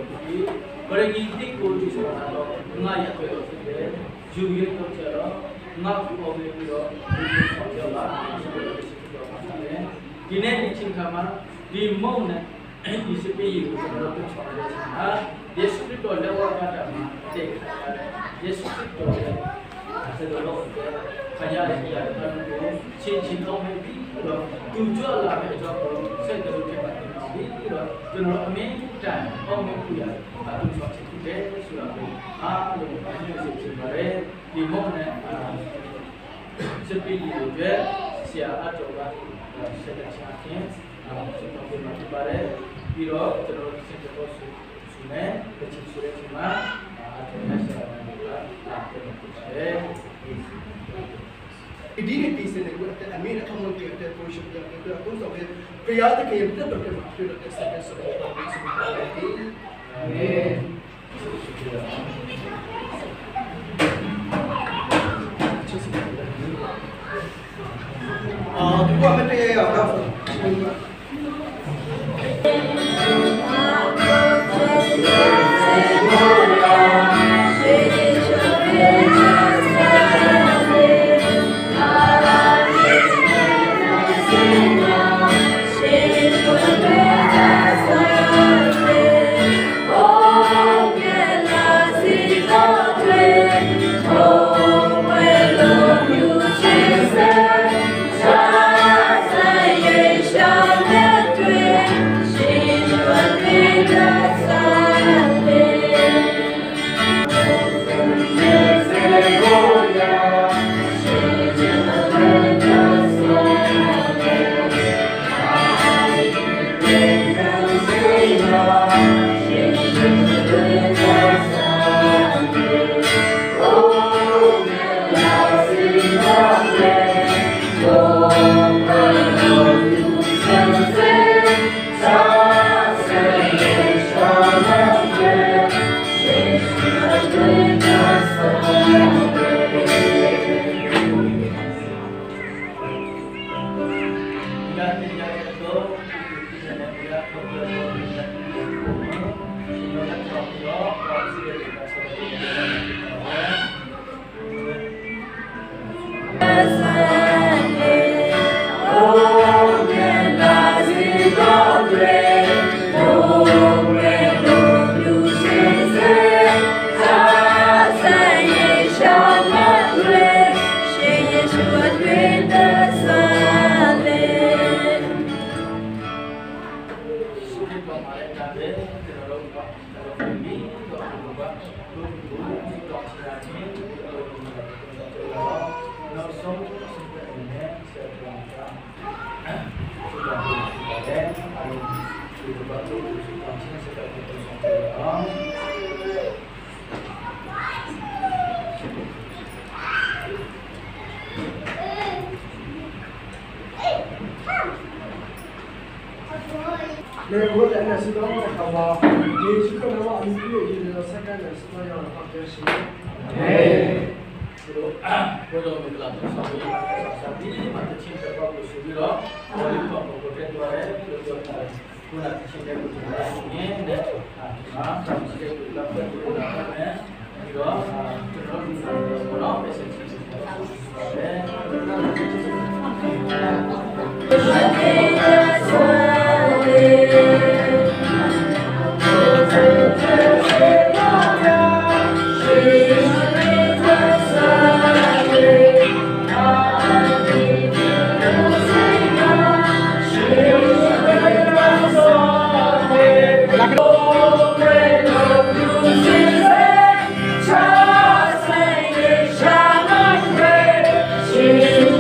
ဖြစ်ပရဂီတိကိုဒီဆိုတော့ငါရတော့ဖြစ်တယ်ယူရတော့ကျတော့ငါကိုအောင်ပြီးတော့ဒီဆောင်ကြပါဆိုတော့ရှိတော့ပါတယ်ဒီနေ့ဒီချိန်ခါမှာဒီမုံနဲ့ဒီစပီကိုကျွန်တော်တို့ဆောင်ရချင်တာယေရှုခရစ်တော်လက်ဝါးကတာမှာတဲ့ယေရှုခရစ်တော်ရဲ့ဆက်တော်ခရရရတဲ့ကိုချင်းချင်းကောင်းပြီးတော့သူကြွလာတဲ့အကြောင်းကိုဆက်တော်ဖြစ်ပါတယ်ပြီးတော့ကျွန်တော်အမင်းတန်အောင်မပြရအတူဆောင်ချင်တယ်ဆိုတော့အားလုံးဘာလို့ဖြစ်ဖြစ်ပါတယ်ဒီမုံနဲ့စပီကိုပြဆရာအတော်ကဆက်တဲ့ချာချင်းဆက်တော်ပြမှာဖြစ်ပါတယ်ပြီးတော့ကျွန်တော်ဆက်တော်ဆူဆူနဲ့တချင်ဆိုတဲ့ချိန်မှာအတော်နဲ့ဆရာကလာတယ်ဖြစ်တယ် ဒီနေ့ဒီစနေကိုအမေနဲ့ထုံးလို့တဲ့ portion ပြတဲ့တော့တော့ဘုရားတကယ်ပြတ်တော်တယ်မှာဖြစ်တဲ့ဆက်ဆိုတော့ဒီဆိုတော့အာမင်အာဒီကမတည့်ရအောင်တော့ လေဘုရားနဲ့စတော်ကဘာယေရှုခရစ်တော်အမှုပြုရည်ရစက္ကန့်နဲ့စတော်ရအောင်ပြောရှိ အာမင်ဆိုတော့ဘုရားမင်္ဂလာဆောင်ပြီးဆောင်ပြီးမှတချင်းတော့ကိုဆိုပြီးတော့ဘောလေးပေါ့ကိုတက်သွားတယ်လို့ပြောတာခုနတချင်းတဲ့ကိုကျွန်တော်မြင်တဲ့အာဆောင်ရှိတဲ့ကိုလာပြကိုလာမယ်ပြီးတော့ကျွန်တော်ဒီဘောနော် message ရှိပါတယ် She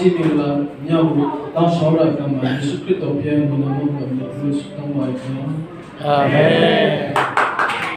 င်းမင်္ဂလာများကိုတောင်းဆောရကမှာယေရှုခရစ်တော်ဖျားဝန်တော်မှာမြတ်လို့တောင်းပါခင်ဗျာ အာမင်။